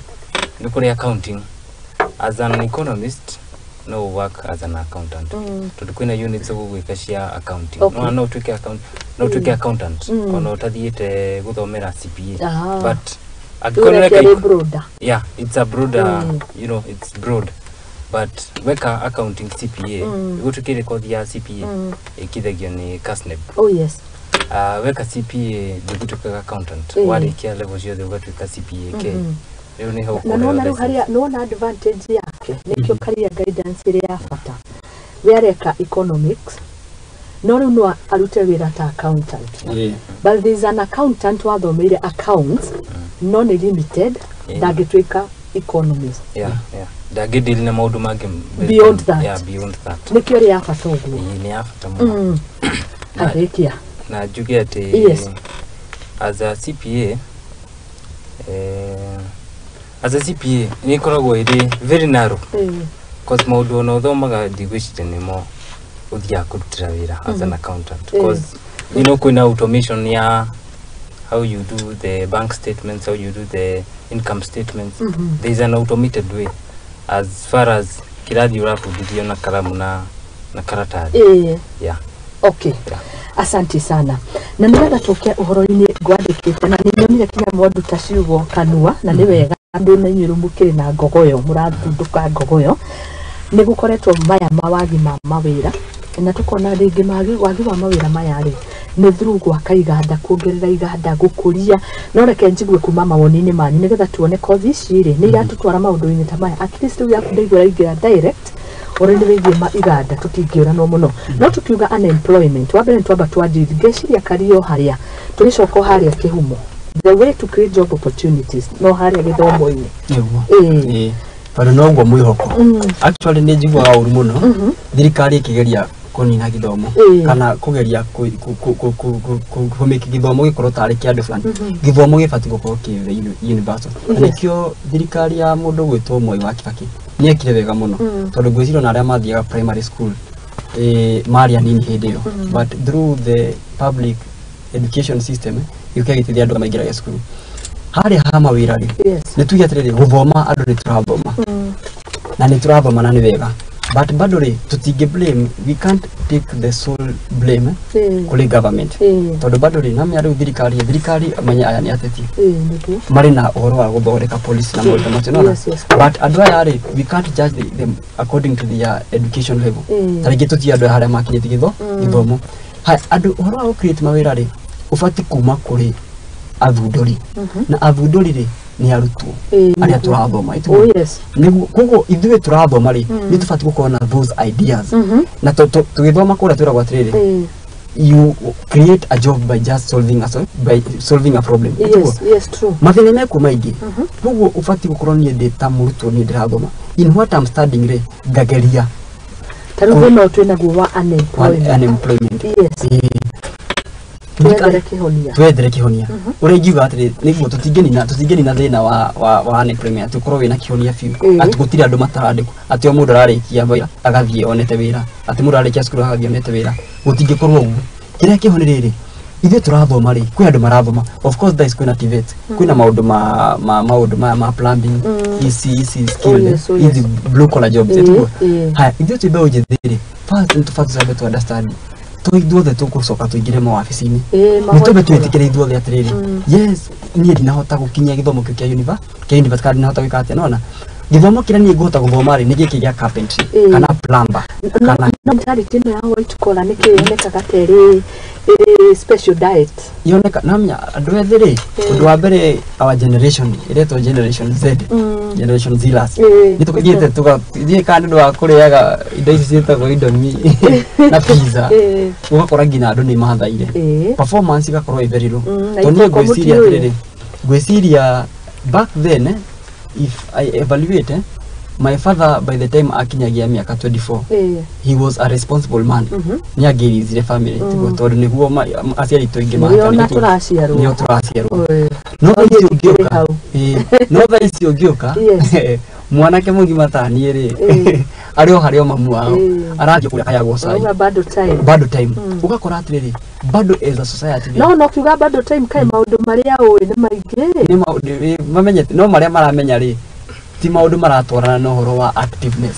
nĩ kũrĩ accounting. As an economist no work as an accountant. Tondũ kwĩna units ũgũgwĩka cia accounting. Okay. No ũtuĩke account, no ũtuĩke accountant ona ũtathiĩte gũthomera CPA. But broader. Yeah, it's a broader, you know, it's broad. But weka accounting CPA, ĩgũtuĩkĩre kothi ya CPA ĩkithagio nĩ KASNEB. Oh yes. Weka CPA ndĩgũtuĩkaga accountant. Warĩkia level ciothe ũgatuĩka CPA K. Rĩu nĩho na nona rĩu harĩa nona advantage yake nĩkĩo career guidance ĩrĩ ya bata. We areka economics no rĩu no arute wĩra ta accountant. But there is an accountant wathomeire accounts no nĩ limited ndangĩtuĩka economist. Yeah, yeah. Ndangĩdeal na maũndũ mangĩ beyond that. Yeah, beyond that. Nĩkĩo ĩrĩ ya bata ũguo. Nĩ ya bata mũno. Arĩkia. Na njuge atĩ yes. As a CPA as a CPA nĩ ĩkoragwo ĩrĩ very narrow. Cause maũndũ ona ũthomaga ndigwĩciria nĩmo ũthiaga kũrutĩra wĩra as an accountant. Cause you know kwĩna automation ya how you do the bank statements, how you do the income statements. There is an automated way as far as kĩrathi ũrabundithio na karamu na karatathi. Yeah. Okay. Yeah. Asante sana. Na nĩgetha tũke ũhoro-inĩ ngwandĩkĩte na nĩ nyonire kinya mwanduta ciugo kanua na nĩ wega andũ na inyuĩ mũkĩrĩ na ngogoyo mũrathundũka ngogoyo nĩ gũkoretwo maya mawagi ma mawĩra na tũkona rĩngĩ wagi wa mawĩra maya rĩ nĩ through gwaka iganda kuongerera iganda gũkũria no reke njigue kuma mawoni-inĩ manyu nĩgetha tuone kothi ici rĩ nĩ iratũtwara maũndũ-inĩ ta maya at least rĩu yaku ndaigua ĩraingĩra direct ũrĩa wĩgiĩ ma iganda tũtingĩũranwo mũno no tukiuga unemployment wa mbere nĩ twamba twanjie ngeciria kario harĩa tũgĩcoka harĩa kĩhumo the way to create job opportunities no harĩa gĩthomo-inĩ nĩguo bado no ũguo mwĩhoko actually nĩ njiguaga ũru mũno thirikari ĩkĩgeria kũnina gĩthomo kana kũgeria kũmĩki gĩthomo gĩkorwo tarĩ kĩa andũ fulani gĩthomo gĩbatiĩ gũkorwo kĩ universal na nĩkĩo thirikari ya mũndũ gwĩtwo Mwai wa Kibaki nĩ ekire wega mũno tondũ ngwĩciria ona arĩa mathiaga primary school marĩ anini hĩndĩ ĩyo but through the public education system gĩũka gĩteithia andũ maingĩraga cukuru harĩa ha mawĩra rĩ nĩ tuge atĩrĩrĩ gũthoma andũ nĩ tũrathoma na nĩ tũrathoma na nĩ wega but bado rĩ tũtingĩ blame, we can't take the sole blame kũrĩ government tondũ bado rĩ namenya rĩu thirikari menya aya nĩ ateti marĩ na ũhoro wa gũthondeka policy na maũndũ macio nona but andũ aya rĩ we can't judge them according to their education level ta rĩngĩ tũtiĩ andũ harĩa makinyĩtie gĩthomo haya andũ ũhoro wa gũ-create mawĩra rĩ ũbatiĩ kuma kũrĩ athundũri na athundũri rĩ nĩ arutwo arĩa tũrathoma nĩguo koguo ithuĩ tũrathoma rĩ nĩ tũbatiĩ gũkorwo na those ideas na tũgĩthoma kũrĩa twĩragwo atĩrĩrĩ you create a job by just solving a problem. Yes, yes, true. Mathĩna mekuo maingĩ koguo ũbatiĩ gũkorwo niĩ ndĩ ta mũrutwo niĩ ndĩrathoma in what I'm studying rĩ ngageria ta rĩu thĩna ũyũ twĩnaguo wa unemployment. Yes. Twethere kĩhonia ũrĩa ingiuga atĩrĩ nĩguo tũtingĩnina thĩna wa unemployment tũkorwo wĩna kĩhonia biũ atĩ gũtirĩ andũ matarandĩkwo atĩ o mũndũ ararĩkia wĩra agathiĩ onete wĩra atĩ mũndũ ararĩkia cukuru agathiĩ onete wĩra gũtingĩkorwo ũguo kĩrĩa kĩho nĩ rĩrĩ ithuĩ tũrathoma rĩ kwĩ andũ marathoma of course there is kwĩna TVET kwĩna maũndũ ma maũndũ maya ma plumbing ici skill ici blue collar jobs haya ithuĩ twĩ mbeũ njĩthĩ rĩ first nĩ tũbatiĩ twambe tu understand to ithuothe tũgũcoka tũingĩre mawabici-inĩ nĩ twambe twĩtĩkĩre ithuothe atĩrĩrĩ yes niĩ ndinahota gũkinyia gĩthomo kĩu kĩa university kana ndinahota gwĩka atĩa nona Gĩthomo kĩrĩa niĩ ngũhota gũthoma rĩ nĩ gĩkĩ gĩa carpentry kana plumber kana no mentality ĩno ya white collar nĩ kĩ yonekaga ta ĩrĩ special diet yoneka namenya andũ ethĩ rĩ ũndũ wa mbere our generation ĩretwo generation Z, generation Zillas, nĩ tũthiĩte tũgathiĩ kana nĩ ũndũ wa kũrĩaga indo ici ciĩtagwo Indomie na pizza, ũgakora nginya andũ nĩ mathaire, performance igakorwo ĩ very low. Tondũ niĩ ngwĩciria atĩrĩrĩ, ngwĩciria back then, if I evaluate, my father by the time akinyagia mĩaka 24, he was a responsible man. Nĩ angĩrithire family tondũ nĩguo aciari aitũ aingĩ nĩo tũraciarwo. No thaa ici ũngĩũka, no thaa ici ũngĩũka mwanake mũgima ta niĩ rĩ arĩ o harĩ o mamu wao arathiĩ kũrĩa kayagwo cai bado time. Ũgakora atĩrĩrĩ bado as a society no kiuga bado time kaĩ maũndũ marĩa ũĩ nĩ maingĩ nĩ maũndũ mamenyete no marĩa maramenya rĩ ti maũndũ maratwarana na ũhoro wa activeness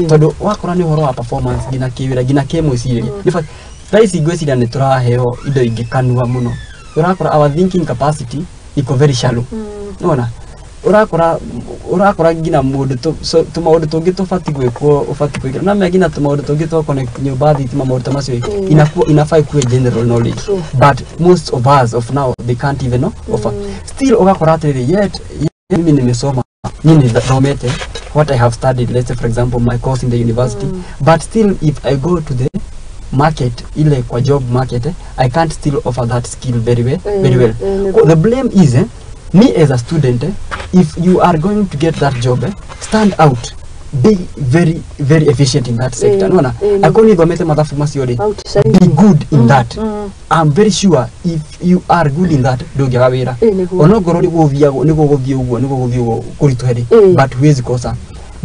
tondũ wakora nĩ ũhoro wa performance nginya kĩwĩra nginya kĩmwĩcirĩrie. Thaa ici ngwĩciria nĩ tũraheo indo ingĩ kanua mũno, ũrakora our thinking capacity iko very shallow. Nĩwona ũrakora nginya mũndũ tũmaũndũ tũngĩ tũbatiĩ gwĩkwo ũbatiĩ gwĩkĩra na nginya tũmaũndũ tũngĩ twa connect nyũmba thitima maũndũ ta macio inakuwa inafaa ikuwe general knowledge. But most of us of now they can't even offer. Still ũgakora atĩrĩrĩ yet mimi nimesoma, mimi nithomete what I have studied, let's say for example my course in the university, but still if I go to the market ile kwa job market, I can't still offer that skill very well, very well. The blame is me as a student. If you are going to get that job, stand out, be very very efficient in that sector. Nona akoni thomete mathabu macio ri, be good in that. I'm very sure if you are good in that ndũngĩaga wĩra onongorwo nĩguo ũthiagwo nĩguo gũthiĩ ũguo nĩguo gũthiĩ ũguo kũritũhe rĩ, but huwezi kosa.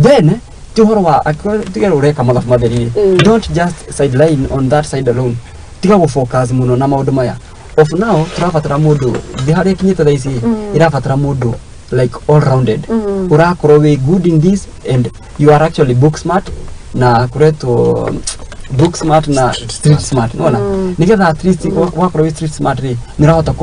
Then ti ũhoro wa tiga ũreka mathabu matheri rĩ, don't just sideline on that side alone, tiga gũ focus mũno na maũndũ maya. Of now tũrabatara mũndũ thĩ harĩa ĩkinyĩte thaa ici ĩrabatara mũndũ like all rounded, ũrakorwo wĩ good in this and you are actually book smart na kuretwo book smart na street smart, nĩwona nĩgetha at least wakorwo wĩ street smart rĩ nĩ ũrahota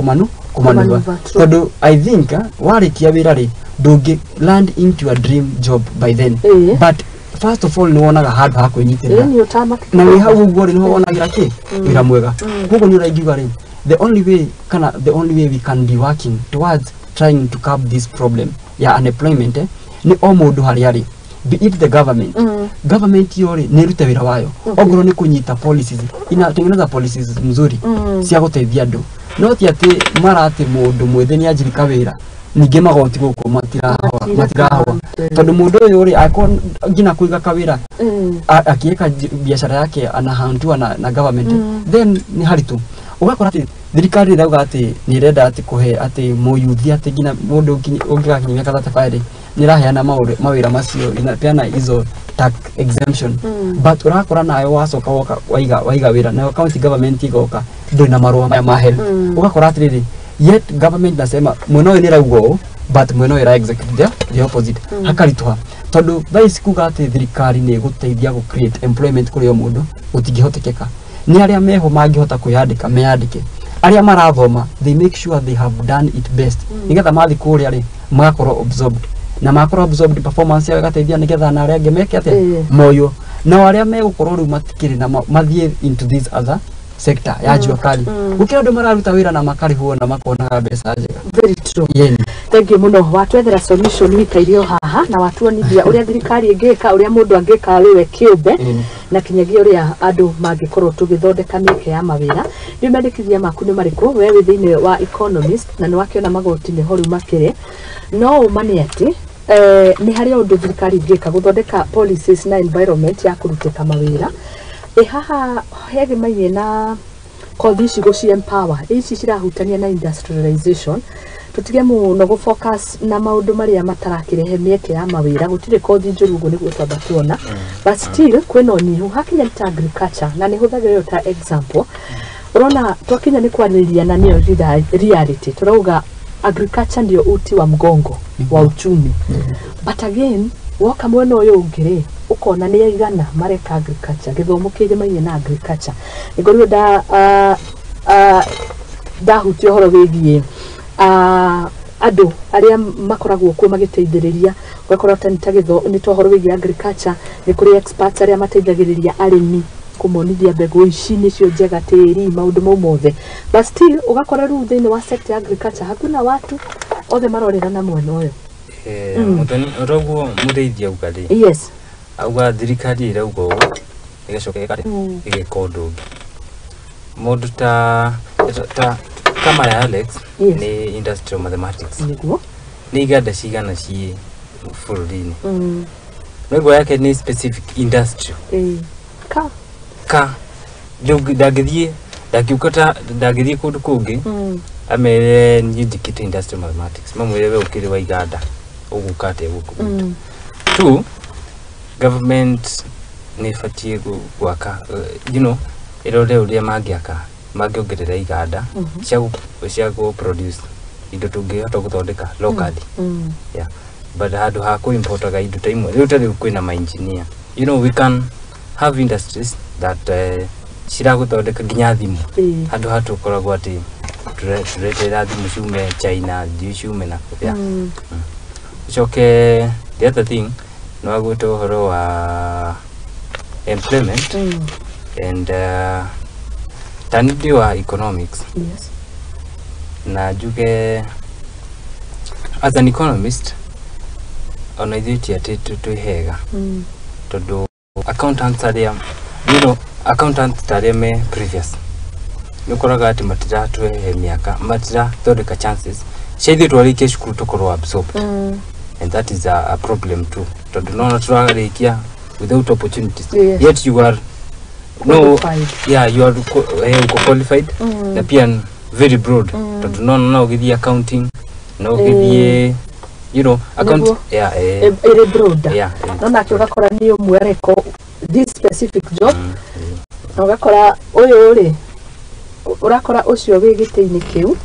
kũmanuva tondũ I think warĩkia wĩra rĩ ndũngĩ land into a dream job by then, but first of all nĩ wonaga handũ ha kwĩnyitĩrĩra na wĩ hau ũguo rĩ nĩho wonagĩra kĩ wĩra mwega. Koguo nĩ ũraingiuga rĩ the only way kana the only way we can be working towards trying to curb this problem ya unemployment ni o mũndũ harĩa arĩ, be it the government, government yo rĩ nĩ ĩrute wĩra wayo ongorwo nĩ kũnyita policies, inatengeneza policies mzuri cia gũteithia andũ, no ti atĩ mara atĩ mũndũ mwĩthĩ nĩ anjirika wĩra ningĩ magoti gũkũ matirahũa tondũ mũndũ ũyũ rĩ akorwo nginya kũiga kawĩra akiweka biashara yake anahantua na government, then nĩ haritũ. Ũgakora atĩ thirikari ĩrauga atĩ nĩ ĩrenda atĩ kũhe atĩ mũyuthi atĩ nginya mũndũ ũngĩgakinya mĩaka 35 rĩ nĩ ĩraheana mawĩra macio, inapeana hizo tax exemption, but ũrakora nayo wacoka woka waiga wĩra nayo county government igoka ndũrĩ na marũa maya ma health. Ũgakora atĩrĩrĩ yet government nasema mwena ũyũ nĩ ĩrauga ũũ but mwena ũyũ ĩra execute the opposite, hakaritũha tondũ thaa ici kuga atĩ thirikari nĩ ĩgũteithia gũ create employment kũrĩ o mũndũ gũtingĩhotekeka. Nĩ arĩa meho mangĩhota kwĩyandĩka meyandĩke, arĩa marathoma they make sure they have done it best nĩgetha mathiĩ kũrĩa rĩ magakorwo absorbed na makorwo absorbed performance yao ĩgateithia nĩgetha na arĩa angĩ meke atĩa moywo, nao arĩa megũkorwo rĩu matikĩrĩ na mathiĩ into this other sector ya jua kali gũkĩra andũ mararuta wĩra na makarĩhwo na makonaga mbeca njega. Very true. Thank you mũno watwethera solution wikairio haha na watuonithia ũrĩa thirikari ĩngĩka, ũrĩa mũndũ angĩka wewe kĩũmbe na kinyagia ũrĩa andũ mangĩkorwo tũgĩthondeka mĩeke ya mawĩra. Nĩ mendekithia maku nĩ marĩkũ we wĩ thĩinĩ wa economist na nĩ wakĩona magoti nĩho rĩu makĩrĩ, no ũma nĩ atĩ nĩ harĩ ũndũ thirikari ĩngĩka gũthondeka policies na environment ya kũrutĩka mawĩra. Haha hegemaine na kothi ici gũci empower ici cirahutania na industrialization, tutige mũno gũ focus na maũndũ marĩa matarakĩrehe mĩeke ya mawĩra. Gũtirĩ kothi njũru ũguo nĩguo twamba tuona, but still kwĩna ũnyihu hakinya nĩ ta agriculture na nĩ hũthagĩra ĩyo ta example. Ũrona twakinya nĩ kwarĩrĩria na nĩyo reality, tũrauga agriculture ndio uti wa mgongo wa uchumi, but again woka mwena ũyũ ũngĩ rĩ ũkona nĩ aigana mareka agriculture, gĩthomo kĩrĩmainie na agriculture. Nĩngorwo ndahutia ũhoro wĩgiĩ andũ arĩa makoragwo kuo magĩteithĩrĩria Ũgakora ta nĩ ta ũhoro wĩgiĩ agriculture, nĩ kũrĩ experts arĩa mateithagĩrĩria arĩmi kũmonithia mbegũ ici nĩcio njega, tĩri, maũndũ mau mothe. But still ũgakora rĩu thĩinĩ wa sector ya agriculture hakuna watu, othe marorera na mwena ũyũ. Mũthoni ũroguo mũrĩithi auga rĩ, Yes. auga thirikari ĩrauga ũũ, ĩgacoka ĩgeka ĩgeka ũndũ ũngĩ. Mũndũ ta kama ya Alex, Yes. nĩ industrial mathematics. Nĩguo. Nĩ iganda cigana ciĩ bũrũri-inĩ? Noguo yake nĩ specific industrial. Ka Ka rĩu ndangĩthiĩ, ndangĩũka ta ndangĩthiĩ kũndũ kũngĩ amere niĩ njĩkĩte industrial mathematics, mamwĩre we ũkĩrĩ wa iganda, ũgũka atĩa gũkũ gwitũ? Two, government nĩ ĩbatiĩ gwaka, ĩrore ũrĩa mangĩaka, mangĩongerera iganda cia gũ produce indo tũngĩhota gũthondeka locally. Yeah. But handũ ha kũ-importaga indo ta imwe, rĩu ta rĩu kwĩna ma engineer, we can have industries that ciragũthondeka nginya thimũ, handũ ha tũkoragwo atĩ tũreterera thimũ ciume China, thiũ ciume na yeah. Ũcoke the other thing nĩ wagwĩta ũhoro wa employment and ta nĩ ndĩ wa economics. Na njuge as an economist, ona ithuĩ ti atĩ twĩ hega, tondũ accountants arĩa accountants ta arĩa me previous, nĩ ũkoraga atĩ matiratũhe mĩaka, matirathondeka chances cia ithuĩ twarĩkia cukuru tũkorwo absorbed. And that is a problem too, tondũ nona tũrarĩkia without opportunities. Yet you are no Qualified. Yeah, you are uko qualified na pia very broad, tondũ nona no ũgĩthiĩ accounting, no ũgĩthiĩ account. Nĩguo. Yeah. Ĩrĩ broader. Yeah. No nake ũgakora nĩ ũmwe areko this specific job, na ũgakora ũyũ rĩ, ũrakora ũcio wĩ gĩtĩ-inĩ kĩu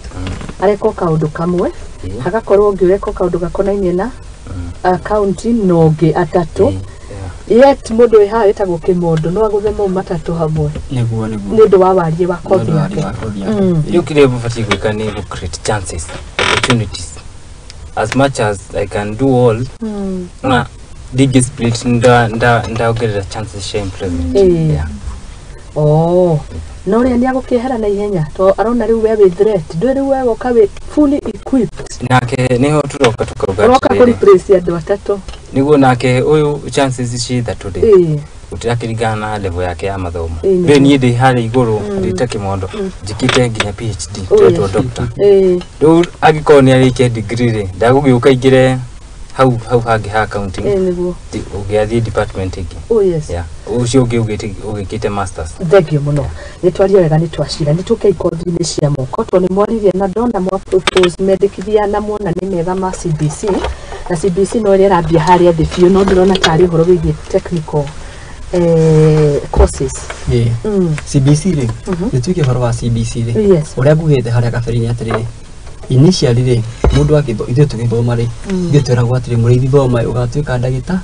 areka o kaũndũ kamwe, hagakorwo ũngĩ ũreka o kaũndũ gakonainie na accounting, na ũngĩ atatũ. Yet mũndũ wĩ haha wĩtagwo kĩmondo no agũthe mau matatũ hamwe. Nĩguo. Nĩ ũndũ wa wariĩ wa kothi Nĩ ũndũ wa yake. wariĩ wa kothi yake. Rĩu kĩrĩa mũbatiĩ gwĩka nĩ gũ create chances, opportunities. As much as I can do all, na ndingĩ split, ndaongerera chances cia employment. Yeah. Oh, no ũrĩa nĩ agũkĩehera na ihenya to arona rĩu we wĩ threat, ndũĩ rĩu we woka wĩ fully equipped. Nake nĩho tũroka tũkauga Ũroka atĩrĩrĩ, kũ replace andũ atatũ. Nĩguo nake ũyũ chances ci ithatũ rĩ, gũtirakĩringana na level yake ya mathomo. Rĩu niĩ ndĩ harĩa igũrũ, ndĩ ta kĩmondo, njĩkĩte nginya PhD, ndĩretwo doctor. Rĩu angĩkorwo nĩ arĩkia degree rĩ, ndagũgĩũka ingĩre hau hangĩ ha accounting. Nĩguo. Ũngĩathiĩ department ĩngĩ. Oh yes. Yeah, ũcio ũngĩ ũgĩkĩte masters. Thengio mũno, nĩ twaria wega, nĩ twacira, nĩ tũke ikothi-inĩ cia moko, tondũ nĩ mwaririe na ndona mwa propose mendekithia na muona nĩ mega ma CBC, na CBC no ĩrĩa ĩrambia harĩa thĩ biũ, no ndĩrona tarĩ ũhoro wĩgiĩ technical courses. CBC rĩ, nĩ tuĩke ũhoro wa CBC rĩ, ũrĩa ngugĩte harĩa kabere-inĩ atĩrĩrĩ, initially rĩ, mũndũ agĩtho, ithuĩ tũgĩthoma rĩ, ithuĩ twĩragwo atĩrĩ, mũrĩithi, thoma ũgatuĩka ndagĩta,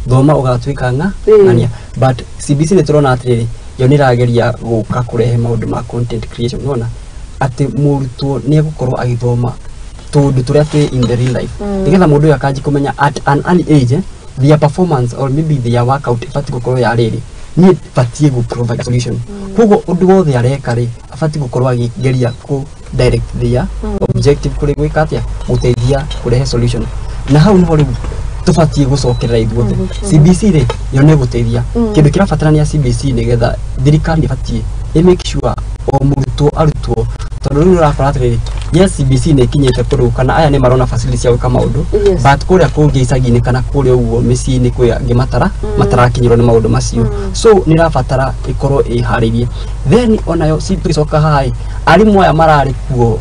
thoma ũgatuĩka ng'a ng'ania. But CBC nĩ tũrona atĩrĩrĩ, yo nĩ ĩrageria gũka kũrehe maũndũ ma content creation, nĩwona atĩ mũrutwo nĩ egũkorwo agĩthoma tũndũ tũrĩa twĩ in the real life, nĩgetha mũndũ ũyũ akanji kũmenya at an early age, their performance or maybe their workout ĩbatiĩ gũkorwo ya rĩrĩ, niĩ batiĩ gũ provide solution. Koguo ũndũ wothe areka rĩ, abatiĩ gũkorwo akĩgeria kũ direct their objective kũrĩ gwĩka atĩa, gũteithia kũrehe solution. Na hau nĩho rĩu tũbatiĩ gũcokerera ithuothe. CBC rĩ, yo nĩ ĩgũteithia. Kĩndũ kĩrabatarania CBC, nĩgetha thirikari ĩbatiĩ ĩ make sure o mũrutwo, arutwo, tondũ rĩu ũrakora atĩrĩrĩ, yes, CBC nĩ ĩkinyĩte kũrũ kana aya nĩ marona facility cia gwĩka maũndũ, but kũrĩa kũngĩ icagi-inĩ kana kũrĩa ũguo mĩciĩ-inĩ kwĩ angĩ matarakinyĩrwo nĩ maũndũ macio. So nĩ ĩrabatara ĩkorwo ĩharĩirie. Then onayo tũgĩcoka haha ĩ, arimũ aya mararĩ kuo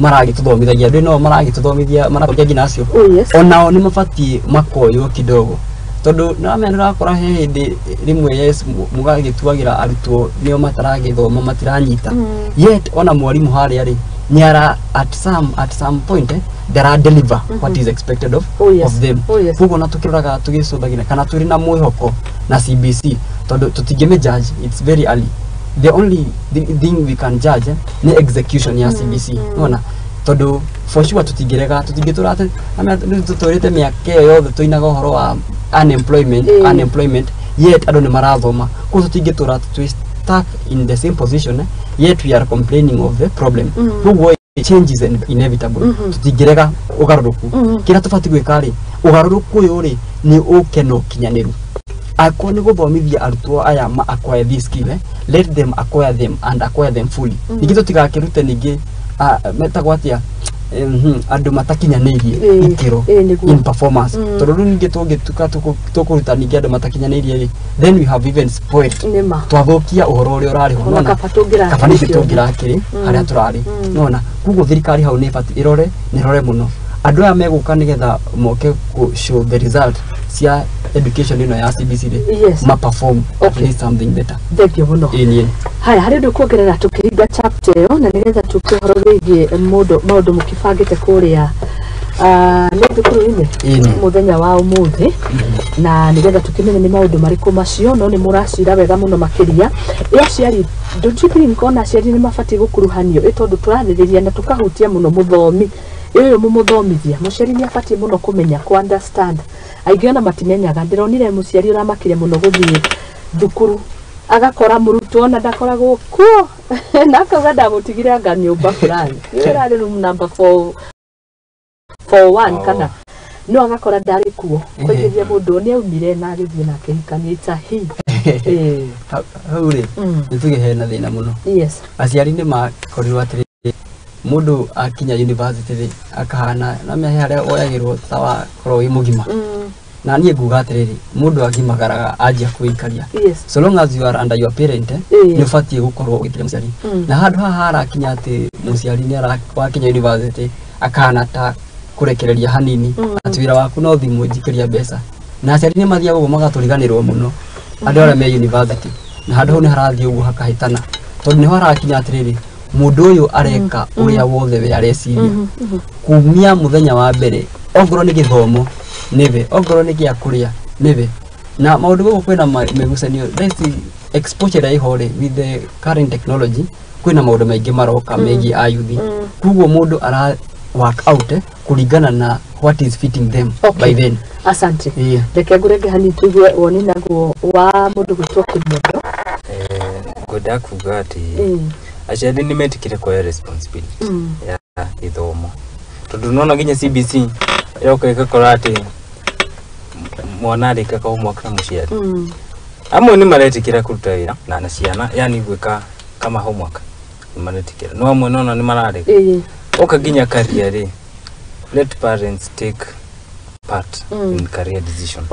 maragĩtũthomithagia, andũ no maragĩtũthomithia, marathomithia nginya acio, onao nĩ mabatiĩ makoywo kidogo, tondũ nĩwamenya nĩũrakora he hĩndĩ rĩmwe, yes, mũgagĩtuagĩra arutwo nĩo mataragĩthoma, matiranyita, yet ona mwarimũ harĩa rĩ, nĩ ara at some point, ndara deliver what is expected of, of them. Koguo na tũkĩroraga, tũgĩcũthagĩra kana tũrĩ na mwĩhoko na CBC, tondũ tũtingĩmĩ judge, it's very early. The only thing we can judge, nĩ execution ya CBC. Nĩwona Tondu for sure tutingirega tutingĩtũra atĩ tũtũrĩte mĩaka ĩyo yothe tũinaga ũhoro wa unemployment, unemployment, yet andũ nĩ marathoma. Koguo tũtingĩtũra twĩ stuck in the same position, yet we are complaining of the problem. Koguo change is inevitable. Tũtingĩrega ũgarũrũku. Kĩrĩa tũbatiĩ gwĩka rĩ, ũgarũrũku ũyũ rĩ nĩ ũke na ũkinyanĩru. Akorwo nĩ gũthomithia arutwo aya ma acquire this skill, let them acquire them and acquire them fully. Ningĩ tũtigakĩrute ningĩ metagwo atĩa, andũ matakinyanĩirie ikĩro in performance. Tondũ rĩu ningĩ tũngĩtuka tũkũruta ningĩ andũ matakinyanĩirie rĩ, then we have even spoiled, twathũkia ũhoro ũrĩa ũrarĩ ho. Nona kaba nithuĩ tũngĩrakĩrĩ harĩa tũrarĩ. Nona koguo thirikari hau nĩ ĩbatiĩ ĩrore na ĩrore mũno andũ aya megũka nĩgetha moke kũ show the result cia education ĩno ya CBC rĩ, ma perform at least something better. Thank you mũno. Ĩĩ. Haya, harĩ ũndũ kuongerera tũkĩhinga chapter ĩyo na nĩgetha tũke ũhoro wĩgiĩ maũndũ mũkĩbangĩte kũrĩa nĩ thukuru-inĩ mũthenya wa ũmũthĩ, na nĩgetha tũkĩmenye nĩ maũndũ marĩkũ macio, no nĩ mũracira wega mũno makĩria. Ĩ aciari, don't you think ona aciari nĩ mabatiĩ gũkuruhanio, ĩ tondũ tũrarĩrĩria na tũkahutia mũno mũthomi ũyũ mũmũthomithia, mũciari nĩ abatiĩ mũno kũmenya kũ understand. Aingĩ ona matimenyaga. Ndĩronire mũciari ũramakire mũno gũthiĩ thukuru agakora mũrutwo ona ndakoragwo kuo na akauga ndamũtigire anga nyũmba fulani, ĩrarĩ room number 441 kana no agakora ndarĩ kuo. Kũigithia mũndũ nĩ aumire na agĩthiĩ na akĩhikania itahi. Hau rĩ nĩ tuge hena thĩna mũno. Aciari nĩ makorirwo atĩrĩ, mũndũ akinya university rĩ akahana na he harĩa oyagĩrwo ta wakorwo wĩ mũgima. Na niĩ nguga atĩrĩrĩ, mũndũ agimagaraga anjia kwĩikaria. So long as you are under your parent, nĩ ũbatiĩ gũkorwo ũgĩtĩria mũciari. Na handũ haha harakinya atĩ mũciari nĩ wakinya university akahana ta kũrekereria hanini, atĩ wĩra waku no thimũ njikĩria mbeca. Na aciari nĩ mathiaga ũguo magatũriganĩrwo mũno andũ arĩa me university. Na handũ hau nĩ harathiĩ ũguo hakahĩtana, tondũ nĩho harakinya atĩrĩrĩ, mũndũ ũyũ areka ũrĩa wothe we areciria kumia mũthenya wa mbere, ongorwo nĩ gĩthomo nĩwe, ongorwo nĩ gĩa kũrĩa nĩwe. Na maũndũ gũkũ kwĩna mĩgucanio thaa ici, exposure ĩrĩa ĩho rĩ, with the current technology kwĩna maũndũ maingĩ maroka megiĩ ayuthi. Koguo mũndũ ara work out kũringana na what is fitting them by then. Asante. Reke ngũrenge hanini tũigue woni naguo wa mũndũ gwĩtwo Kĩmondo. Ngwenda kuga atĩ aciari nĩ metĩkĩre kuoya responsibility ya gĩthomo, tondũ nona nginya CBC ĩroka ĩgakora atĩ mwana arĩkaga homework na mũciari. Amwe nĩ maretĩkĩra kũruta wĩra na ciana, yani gwĩka kama homework nĩ maretĩkĩra, no amwe nona nĩ mararega. Oka nginya career rĩ, let parents take part in career decision.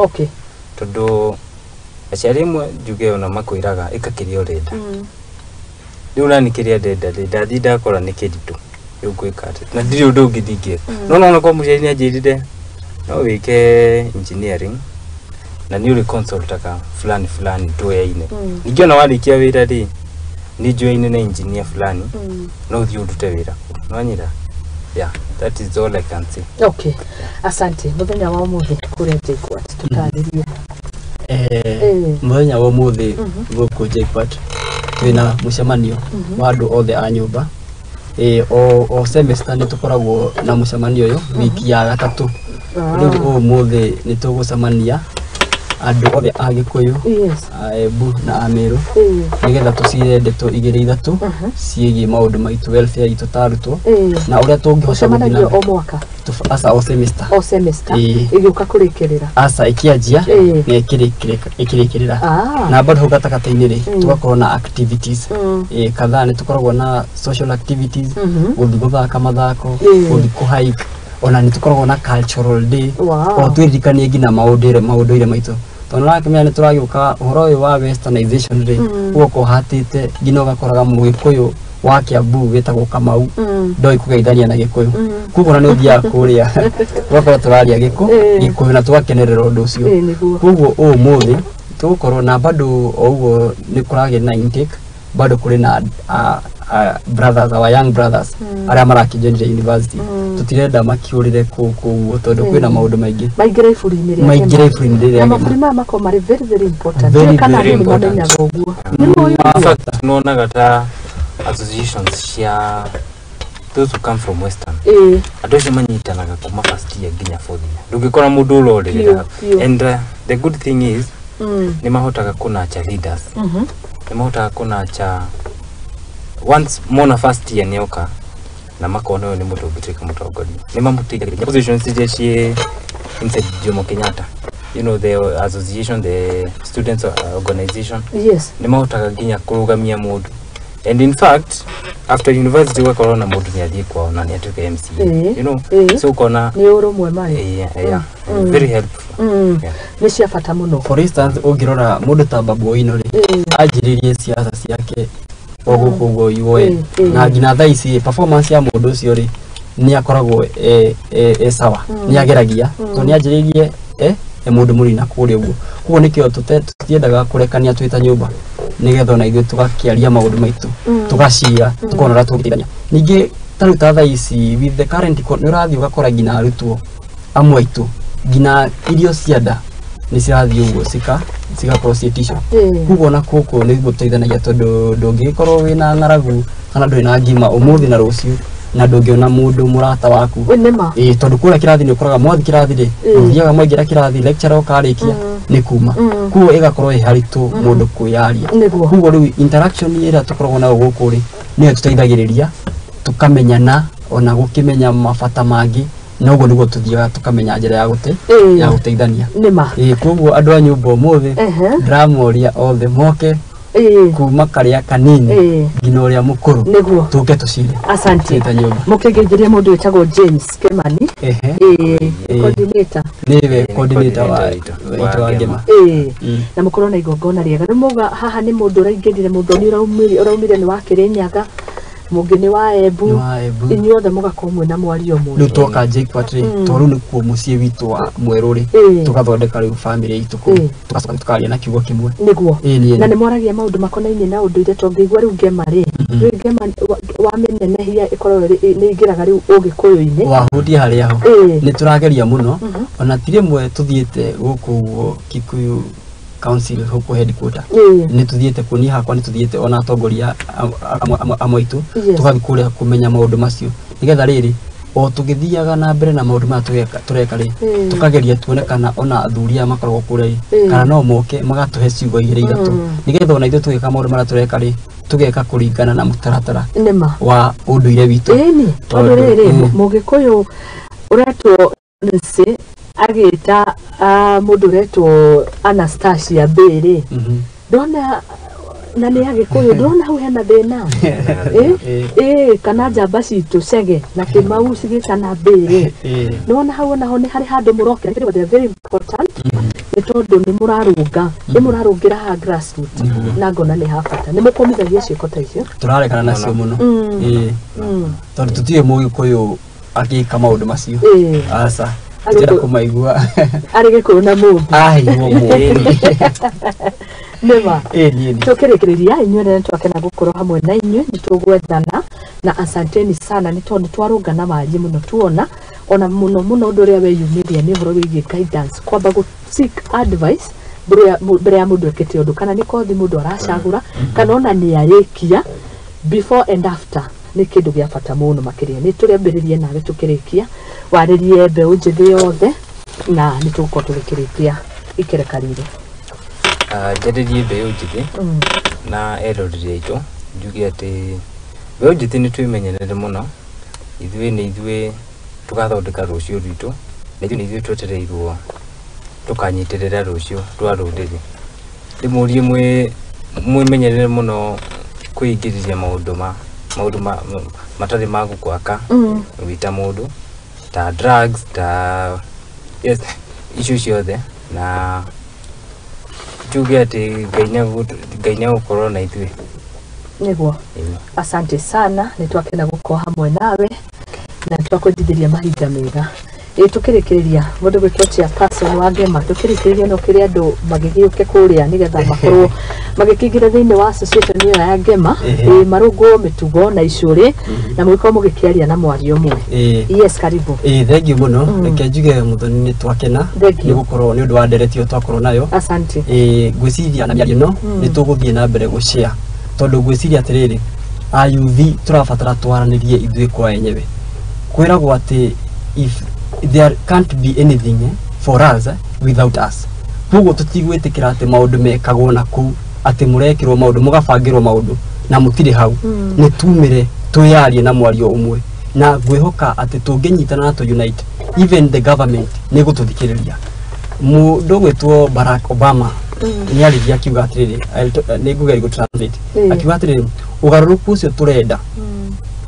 Tondũ aciari amwe njuge ona makwĩraga ĩka kĩrĩa ũrenda. Rĩu nani kĩrĩa ndenda rĩ, ndathiĩ ndakora nĩ kĩritũ, rĩu ngwĩka atĩa na ndirĩ ũndũ ũngĩ ndingĩka. No nona kwa mũciari nĩ anjĩrire no wĩke engineering na nĩ ũrĩ consultaga fulani fulani tũyaine. Ningĩ ona warĩkia wĩra rĩ, nĩ njoyaine na engineer fulani, no ũthiĩ ũrute wĩra kũu. Nĩwanyita? Yeah, that is all I can say. Okay. Asante. Mũthenya wa ũmũthĩ kũrĩa JKUAT tũtarĩrie. Mũthenya wa ũmũthĩ gũkũ JKUAT twĩna mũcemanio wa andũ othe a nyũmba. O semester nĩ tũkoragwo na mũcemanio ũyũ wiki ya gatatũ. Rĩu ũmũthĩ nĩ tũgũcemania andũ othe a Gĩkũyũ, a Embu na a Meru, nĩgetha tũcire ndeto igĩrĩ ithatũ ciĩgiĩ maũndũ maitũ, welfare itũ ta arutwo, na ũrĩa tũngĩhota gũthiĩ na Mũcemanagia o mwaka? Aca, o semester. O semester ĩgĩũka kũrĩkĩrĩra? Aca, ĩkĩanjia na ĩkĩrĩkĩrĩra. Na bado hau gatagatĩ-inĩ rĩ, tũgakorwo na activities kadhaa. Nĩ tũkoragwo na social activities, gũthiĩ gũthaka mathako, gũthiĩ kũ hike, ona nĩ tũkoragwo na cultural day, o twĩririkanie nginya maũndũire maitũ, tondũ ũrakĩmenya nĩ tũragĩũka ũhoro ũyũ wa westernization rĩ, ũgoka ũhatĩte nginya ũgakoraga mũgĩkũyũ wa Kiambu wĩtagwo Kamau ndoĩ kũgeithania na Gĩkũyũ. Koguo ona nĩ ũthiaga kũrĩa ũgakorwo tũraria Gĩkũyũ na tũgakenerera ũndũ ũcio. Koguo ũmũthĩ tũgũkorwo na bado o ũguo nĩ kũragĩa na intake, bado kũrĩ na brothers, our young brothers arĩa marakĩjoinire university. Tũtirenda makiũrĩre kũu kũguo tondũ kwĩna maũndũ maingĩ. Maingĩre iburi-inĩ rĩa maingĩre iburi-inĩ rĩrĩa Na maburi maya makoragwo marĩ very very important. Very, kana very andũ nĩ important. mamenyaga ũguo. Nĩ mũĩ In fact, nĩwonaga ta associations cia Those who come from western, andũ acio manyitanaga kuma first year nginya fourth year, ndũngĩkora mũndũ ũrorĩrĩra. Biũ, biũ. And the good thing is nĩ mahotaga kũnacha leaders, nĩ mahotaga kũnacha once mona first year nĩoka na makona ũyũ nĩ mũndũ ũngĩtuĩka mũtongoria, nĩ mamũteithagĩrĩria positions iria ciĩ inside Jomo Kenyatta, the association, the students organization. Nĩ mahotaga nginya kũrũgamia mũndũ, and in fact after university ũgakorwo na mũndũ nĩ athiĩ kwao na nĩ atuĩka MCA. So ũkona Nĩ ũrũmwe marĩ. Yeah, very helpful. Yeah. Nĩ cia bata mũno. For instance, ũngĩrora mũndũ ta Babu Owino rĩ, anjĩrĩirie siasa ciake o gũkũ ũguo UoN, na nginya thaa ici performance ya mũndũ ũcio rĩ, nĩ akoragwo e sawa, nĩ ageragia, tondũ nĩ anjĩrĩirie e mũndũ mũnini kũrĩa ũguo. Koguo nĩkĩo tũtiendaga kũrekania twĩ ta nyũmba, nĩgetha ona ithuĩ tũgakĩaria maũndũ maitũ, tũgacira, tukona ũrĩa tũngĩteithania. Ningĩ ta rĩu ta thaa ici with the current nĩ ũrathiĩ ũgakora nginya arutwo amwe aitũ, nginya irio cia nda nĩ cirathiĩ ũguo cigakorwo ciĩtio. Koguo ona kũkũ nĩ gũteithanagia, tondũ ndũngĩgĩkorwo wĩna ng'aragu kana ndũrĩ na ngima ũmũthĩ na rũciũ na ndũngĩona mũndũ mũrata waku. Nĩma. Ĩĩ, tondũ kũrĩa kĩrathi nĩ ũkoraga mwathi kĩrathi rĩ, mũthiaga mwaingĩra kĩrathi, lecturer ũkarĩkia nĩ kuma. Koguo ĩgakorwo ĩ haritũ mũndũ kwĩyaria. Koguo rĩu interaction ĩrĩa tũkoragwo nayo gũkũ rĩ, nĩyo tũteithagĩrĩria tũkamenyana, ona gũkĩmenya mabata mangĩ, na ũguo nĩguo tũthiaga tũkamenya njĩra ya gũte ya gũteithania. Nĩma. Ĩĩ, koguo andũ a nyũmba ũmũthĩ ndĩramoria othe moke, kuma karĩa kanini nginya ũrĩa mũkũrũ, tũke tũcire Asante. twĩ ta nyũmba. Mũkĩngeithĩria mũndũ wĩtagwo James Kimani. Coordinator. Nĩwe coordinator wa Coordinator witũ witũ wa wa Ngema. Na mũkorwo na igongona rĩega. Nĩ mauga haha nĩ mũndũ ũraingĩrire, mũthoni ũraumire nĩ wa Kĩrĩnyaga, mũngĩ nĩ wa Embu. Nĩ wa Embu. Inyuothe mũgakorwo mwĩna mwario ũmwe. Rĩu twoka JKUAT rĩ, tondũ rĩu nĩkuo mũciĩ witũ wa mwerũ rĩ, tũgathondeka rĩu family itũ kũu, tũgacoka tũkaria na kiugo kĩmwe. Ĩĩ, Na nĩ mwaragia maũndũ makonainie na ũndũire, tondũ ngĩigua rĩu Ngema rĩ, rĩu Ngema wamĩnenehia ĩkoragwo nĩ ĩingĩraga rĩu ũgĩkũyũ-inĩ. Wahutia harĩa ho, nĩ tũrageria mũno. Ona ti rĩmwe tũthiĩte gũkũ ũguo Kikuyu Council gũkũ headquarter, nĩ tũthiĩte kuo, niĩ hakwa nĩ tũthiĩte ona atongoria amwe aitũ, tũgathiĩ kũrĩa kũmenya maũndũ macio, nĩgetha rĩrĩ o tũgĩthiaga na mbere na maũndũ maya tũreka rĩ, tũkageria tuone kana ona athuri aya makoragwo kũrĩa rĩ, kana no moke magatũhe ciugo igĩrĩ ithatũ, nĩgetha ona ithuĩ tũgĩka maũndũ marĩa tũreka rĩ, tũgeka kũringana na mũtaratara wa ũndũire witũ. Ĩni tondũ Tondũ, rĩrĩ, mũgĩkũyũ ũretwo Nancy agĩta mũndũ ũretwo Anastasia Mbĩrĩ, ndona na nĩ agĩkũyũ, ndona hau hena thĩna. Ĩ kana njamba citũ Chege na Kĩmau cigĩtana Mbĩrĩ, nĩwona hau onaho nĩ harĩ handũ mũrokera. They are very important, nĩ tondũ nĩ mũrarũnga, nĩ mũrarũngĩra ha grassroots, na ngona nĩ ha bata. Nĩ mũkũmithagia ciĩko ta icio? Tũrarekana nacio mũno. Tondũ tũtirĩ mũgĩkũyũ agĩka maũndũ macio. Aca. Arĩ Tũtirenda kũmaigua. Arĩ gĩkũyũ na mũmbi. Aigua mũmbi. Nĩma. Ĩĩ, niĩ nĩ Tũkĩrĩkĩrĩria, inyuĩ nĩ twakena gũkorwo hamwe na inyuĩ, nĩ tũgwethana na asanteni sana, nĩ tondũ twarũngana warie mũno, tuona ona mũno mũno ũndũ ũrĩa weyumĩria nĩ ũhoro wĩgiĩ guidance, kwamba gũ seek advice mbere ya mũndũ ekĩte ũndũ, kana nĩ kothi mũndũ aracagũra, kana ona nĩ arĩkia, before and after nĩ kĩndũ gĩa bata mũno makĩria. Nĩ tũrĩambĩrĩrie nawe tũkĩrĩkia, warĩrie mbeũ njĩthĩ yothe, na nĩ tũgũkorwo tũgĩkĩrĩkia ikereka rĩrĩ. Njarĩrie mbeũ njĩthĩ na eroreri aitũ, njuge atĩ mbeũ njĩthĩ nĩ twĩmenyerere mũno. Ithuĩ nĩ ithuĩ tũgathondeka rũciũ rwitũ, na ithuĩ nĩ ithuĩ twetereirwo tũkanyitĩrĩra rũciũ rwa rũrĩrĩ. Ndĩmũrie mwĩmenyerere mũno kwĩingĩrĩria maũndũ ma matarĩ ma gũkwaka wĩ ta mũndũ, ta drugs, ta yes, icio ciothe, na njuge atĩ Ngai nĩegũkorwo na ithuĩ. Nĩguo. Asante sana, nĩ twakena gũkorwo hamwe nawe na twakwendithĩria mahinda mega. Ĩ tũkĩrĩkĩrĩria, mũndũ gwĩtwo chairperson wa Ngema, tũkĩrĩkĩrĩria no kĩrĩ andũ magĩgĩũke kũrĩa nĩgetha makorwo magĩkĩingĩra thĩinĩ wa association ĩyo ya Ngema, ĩ marũngwo mĩtugo na icũrĩ, na mũgĩkorwo mũgĩkĩaria na mwario ũmwe. Yes, karibu. Ĩĩ, thengiũ mũno. Reke njuge Mũthoni nĩ twakena Thank you. nĩ gũkorwo nĩ ũndũ wa ndereti ĩyo twakorwo nayo. Asante. Ĩĩ, ngwĩciria na mĩario ĩno nĩ tũgũthiĩ na mbere gũshare, tondũ ngwĩciria atĩrĩrĩ, Ayuthi tũrabatara twaranĩrie ithuĩ kwa enyewe. Kwĩragwo atĩ if there can't be anything for us without us. Koguo tũtigwĩtĩkĩra atĩ maũndũ mekagwo na kũu, atĩ mũrekĩrwo maũndũ, mũgabangĩrwo maũndũ na mũtirĩ hau. Nĩ tumĩre twĩyarie na mwario ũmwe, na ngwĩhoka atĩ tũngĩnyitana na tũ unite, even the government nĩ gũtũthikĩrĩria. Mũndũ ũgwĩtwo Barack Obama nĩ aririe akiuga atĩrĩrĩ, nĩ ngũgeria gũ translate, akiuga atĩrĩrĩ, ũgarũrũku ũcio tũrenda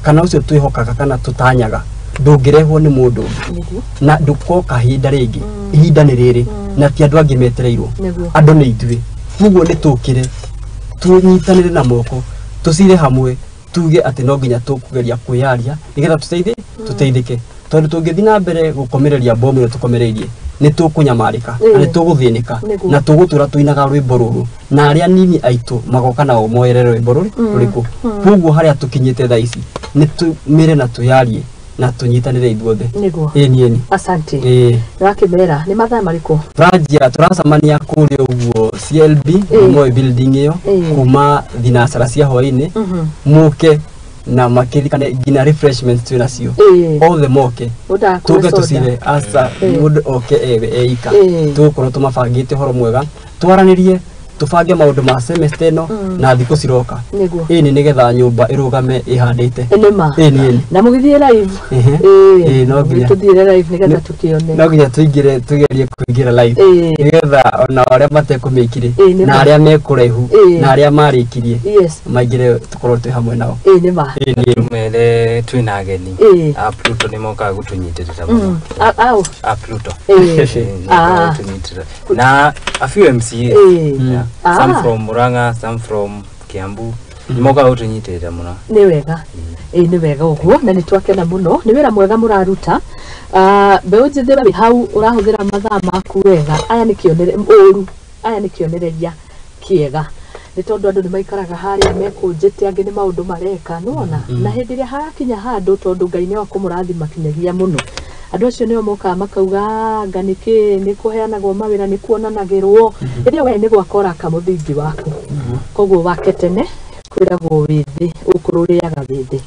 kana ũcio twĩhokaga kana tũtanyaga ndũngĩrehwo nĩ mũndũ ũngĩ, na ndũkoka ihinda rĩngĩ. Ihinda nĩ rĩrĩ na ti andũ angĩ metereirwo, andũ nĩ ithuĩ. Koguo nĩ tũkĩre tũnyitanĩre na moko, tũcire hamwe, tuge atĩ no nginya tũkũgeria kwĩyaria nĩgetha tũteithĩke, tondũ tũngĩthiĩ na mbere gũkomereria bomu ĩyo tũkomereirie nĩ tũkũnyamarĩka na nĩ tũgũthĩnĩka na tũgũtũra tũinaga rwĩmbo rũrũ, na arĩa nini aitũ magoka nao moerere rwĩmbo rũrĩkũ. Koguo harĩa tũkinyĩte thaa ici nĩ tũmĩre na tũyarie na tũnyitanĩre ithuothe. Ĩni. Asante. Nĩwakĩmera nĩ mathaa marĩkũ? Tũranjia tũracemania kũrĩa ũguo CLB Moi building ĩyo kuma thinacara cia hwaĩ-inĩ, mũke na makĩrikane nginya refreshments twĩ nacio, othe moke tũke tũcire aca mũndũ oke ewe eika, tũgũkorwo tũmabangĩte ũhoro mwega, twaranĩrie, tũbange maũndũ ma semester ĩno na thikũ ciroka. Ĩni nĩgetha nyũmba ĩrũgame ĩhandĩte. Ĩni. Na mũgĩthiĩ live. No nginya tũthiĩ live nĩgetha tũkĩone. No nginya tũingĩre, tũgerie kũingĩra live nĩgetha ona arĩa matekũmĩkire na arĩa mekũraihu na arĩa marĩkirie maingĩre, tũkorwo twĩ hamwe nao. Nĩma. Tumere twĩna ageni a Pluto nĩ mokaga gũtũnyitĩrĩra mũno. A Pluto gũtũnyitĩrĩra na a few MCA. Some from Murang'a, some from Kiambu. Nĩmokaga gũtũnyitĩrĩra mũno. Nĩ wega. Nĩ wega ũguo, na nĩ twakena mũno. Nĩ wĩra mwega mũraruta. Mbeũ njĩthĩ wĩ hau ũrahũthĩra mathaa maku wega. Aya nĩ ũru. Aya nĩ kĩonereria kĩega. Nĩ tondũ andũ nĩ maikaraga harĩa mekũnjĩte, angĩ nĩ maũndũ mareka, nĩwona? Na hĩndĩ ĩrĩa harakinya handũ, tondũ Ngai nĩwe ũkũmũrathima kinyagia mũno, andũ acio nĩo mokaga makauga anga nĩkĩ nĩ kũheanagwo mawĩra, nĩ kuonanagĩrwo. Rĩrĩa we nĩ gwaka ũraka mũthingi waku, koguo wake tene kwĩragwo wĩthĩ, ũkũrũ ũrĩaga wĩthĩ.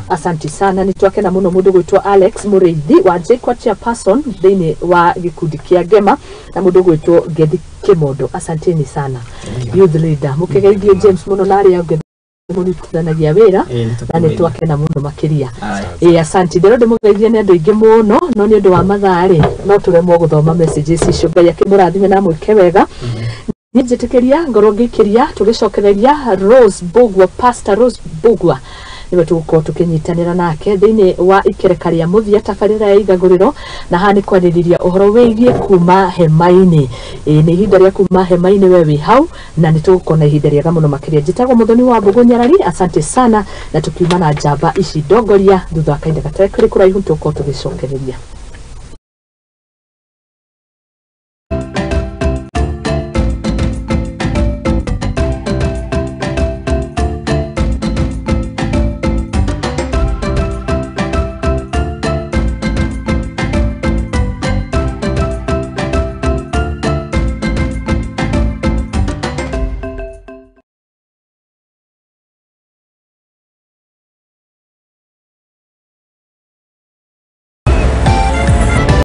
Asante sana, nĩ twakena mũno mũndũ gwĩtwo Alex Mũrĩithi wa JKUAT chairperson thĩinĩ wa gĩkundi kĩa Ngema, na mũndũ gwĩtwo Ngethi Kimondo. Asanteni sana youth leader. Mũkĩgeithio James mũno na arĩa angĩ mũrutithanagia wĩra, na nĩ twakena mũno makĩria. Asante. Ndĩrona ndĩmũgeithie nĩ andũ aingĩ mũno, no nĩ ũndũ wa mathaa rĩ no tũremwo gũthoma messages icio. Ngai akĩmũrathime na amwĩke wega. Niĩ njĩtĩkĩria ngorwo ngĩikĩria tũgĩcokereria Rose Mbugua, Pastor Rose Mbugua nĩwe tũgũkorwo tũkĩnyitanĩra nake thĩinĩ wa ikereka rĩa mũthia tabarĩra ya igagũrĩro, na haha nĩ kwarĩrĩria ũhoro wĩgiĩ kuma hema-inĩ. Nĩ ihinda rĩa kuma hema-inĩ, we wĩ hau, na nĩ tũgũkorwo na ihinda rĩega mũno makĩria. Njĩtagwo Mũthoni wa Mbũgũ Nyarari, asante sana, na tũkiuma na njamba ici ndongoria thutha wa kahinda gatarĩ kũraihu tũgũkorwo tũgĩcokereria.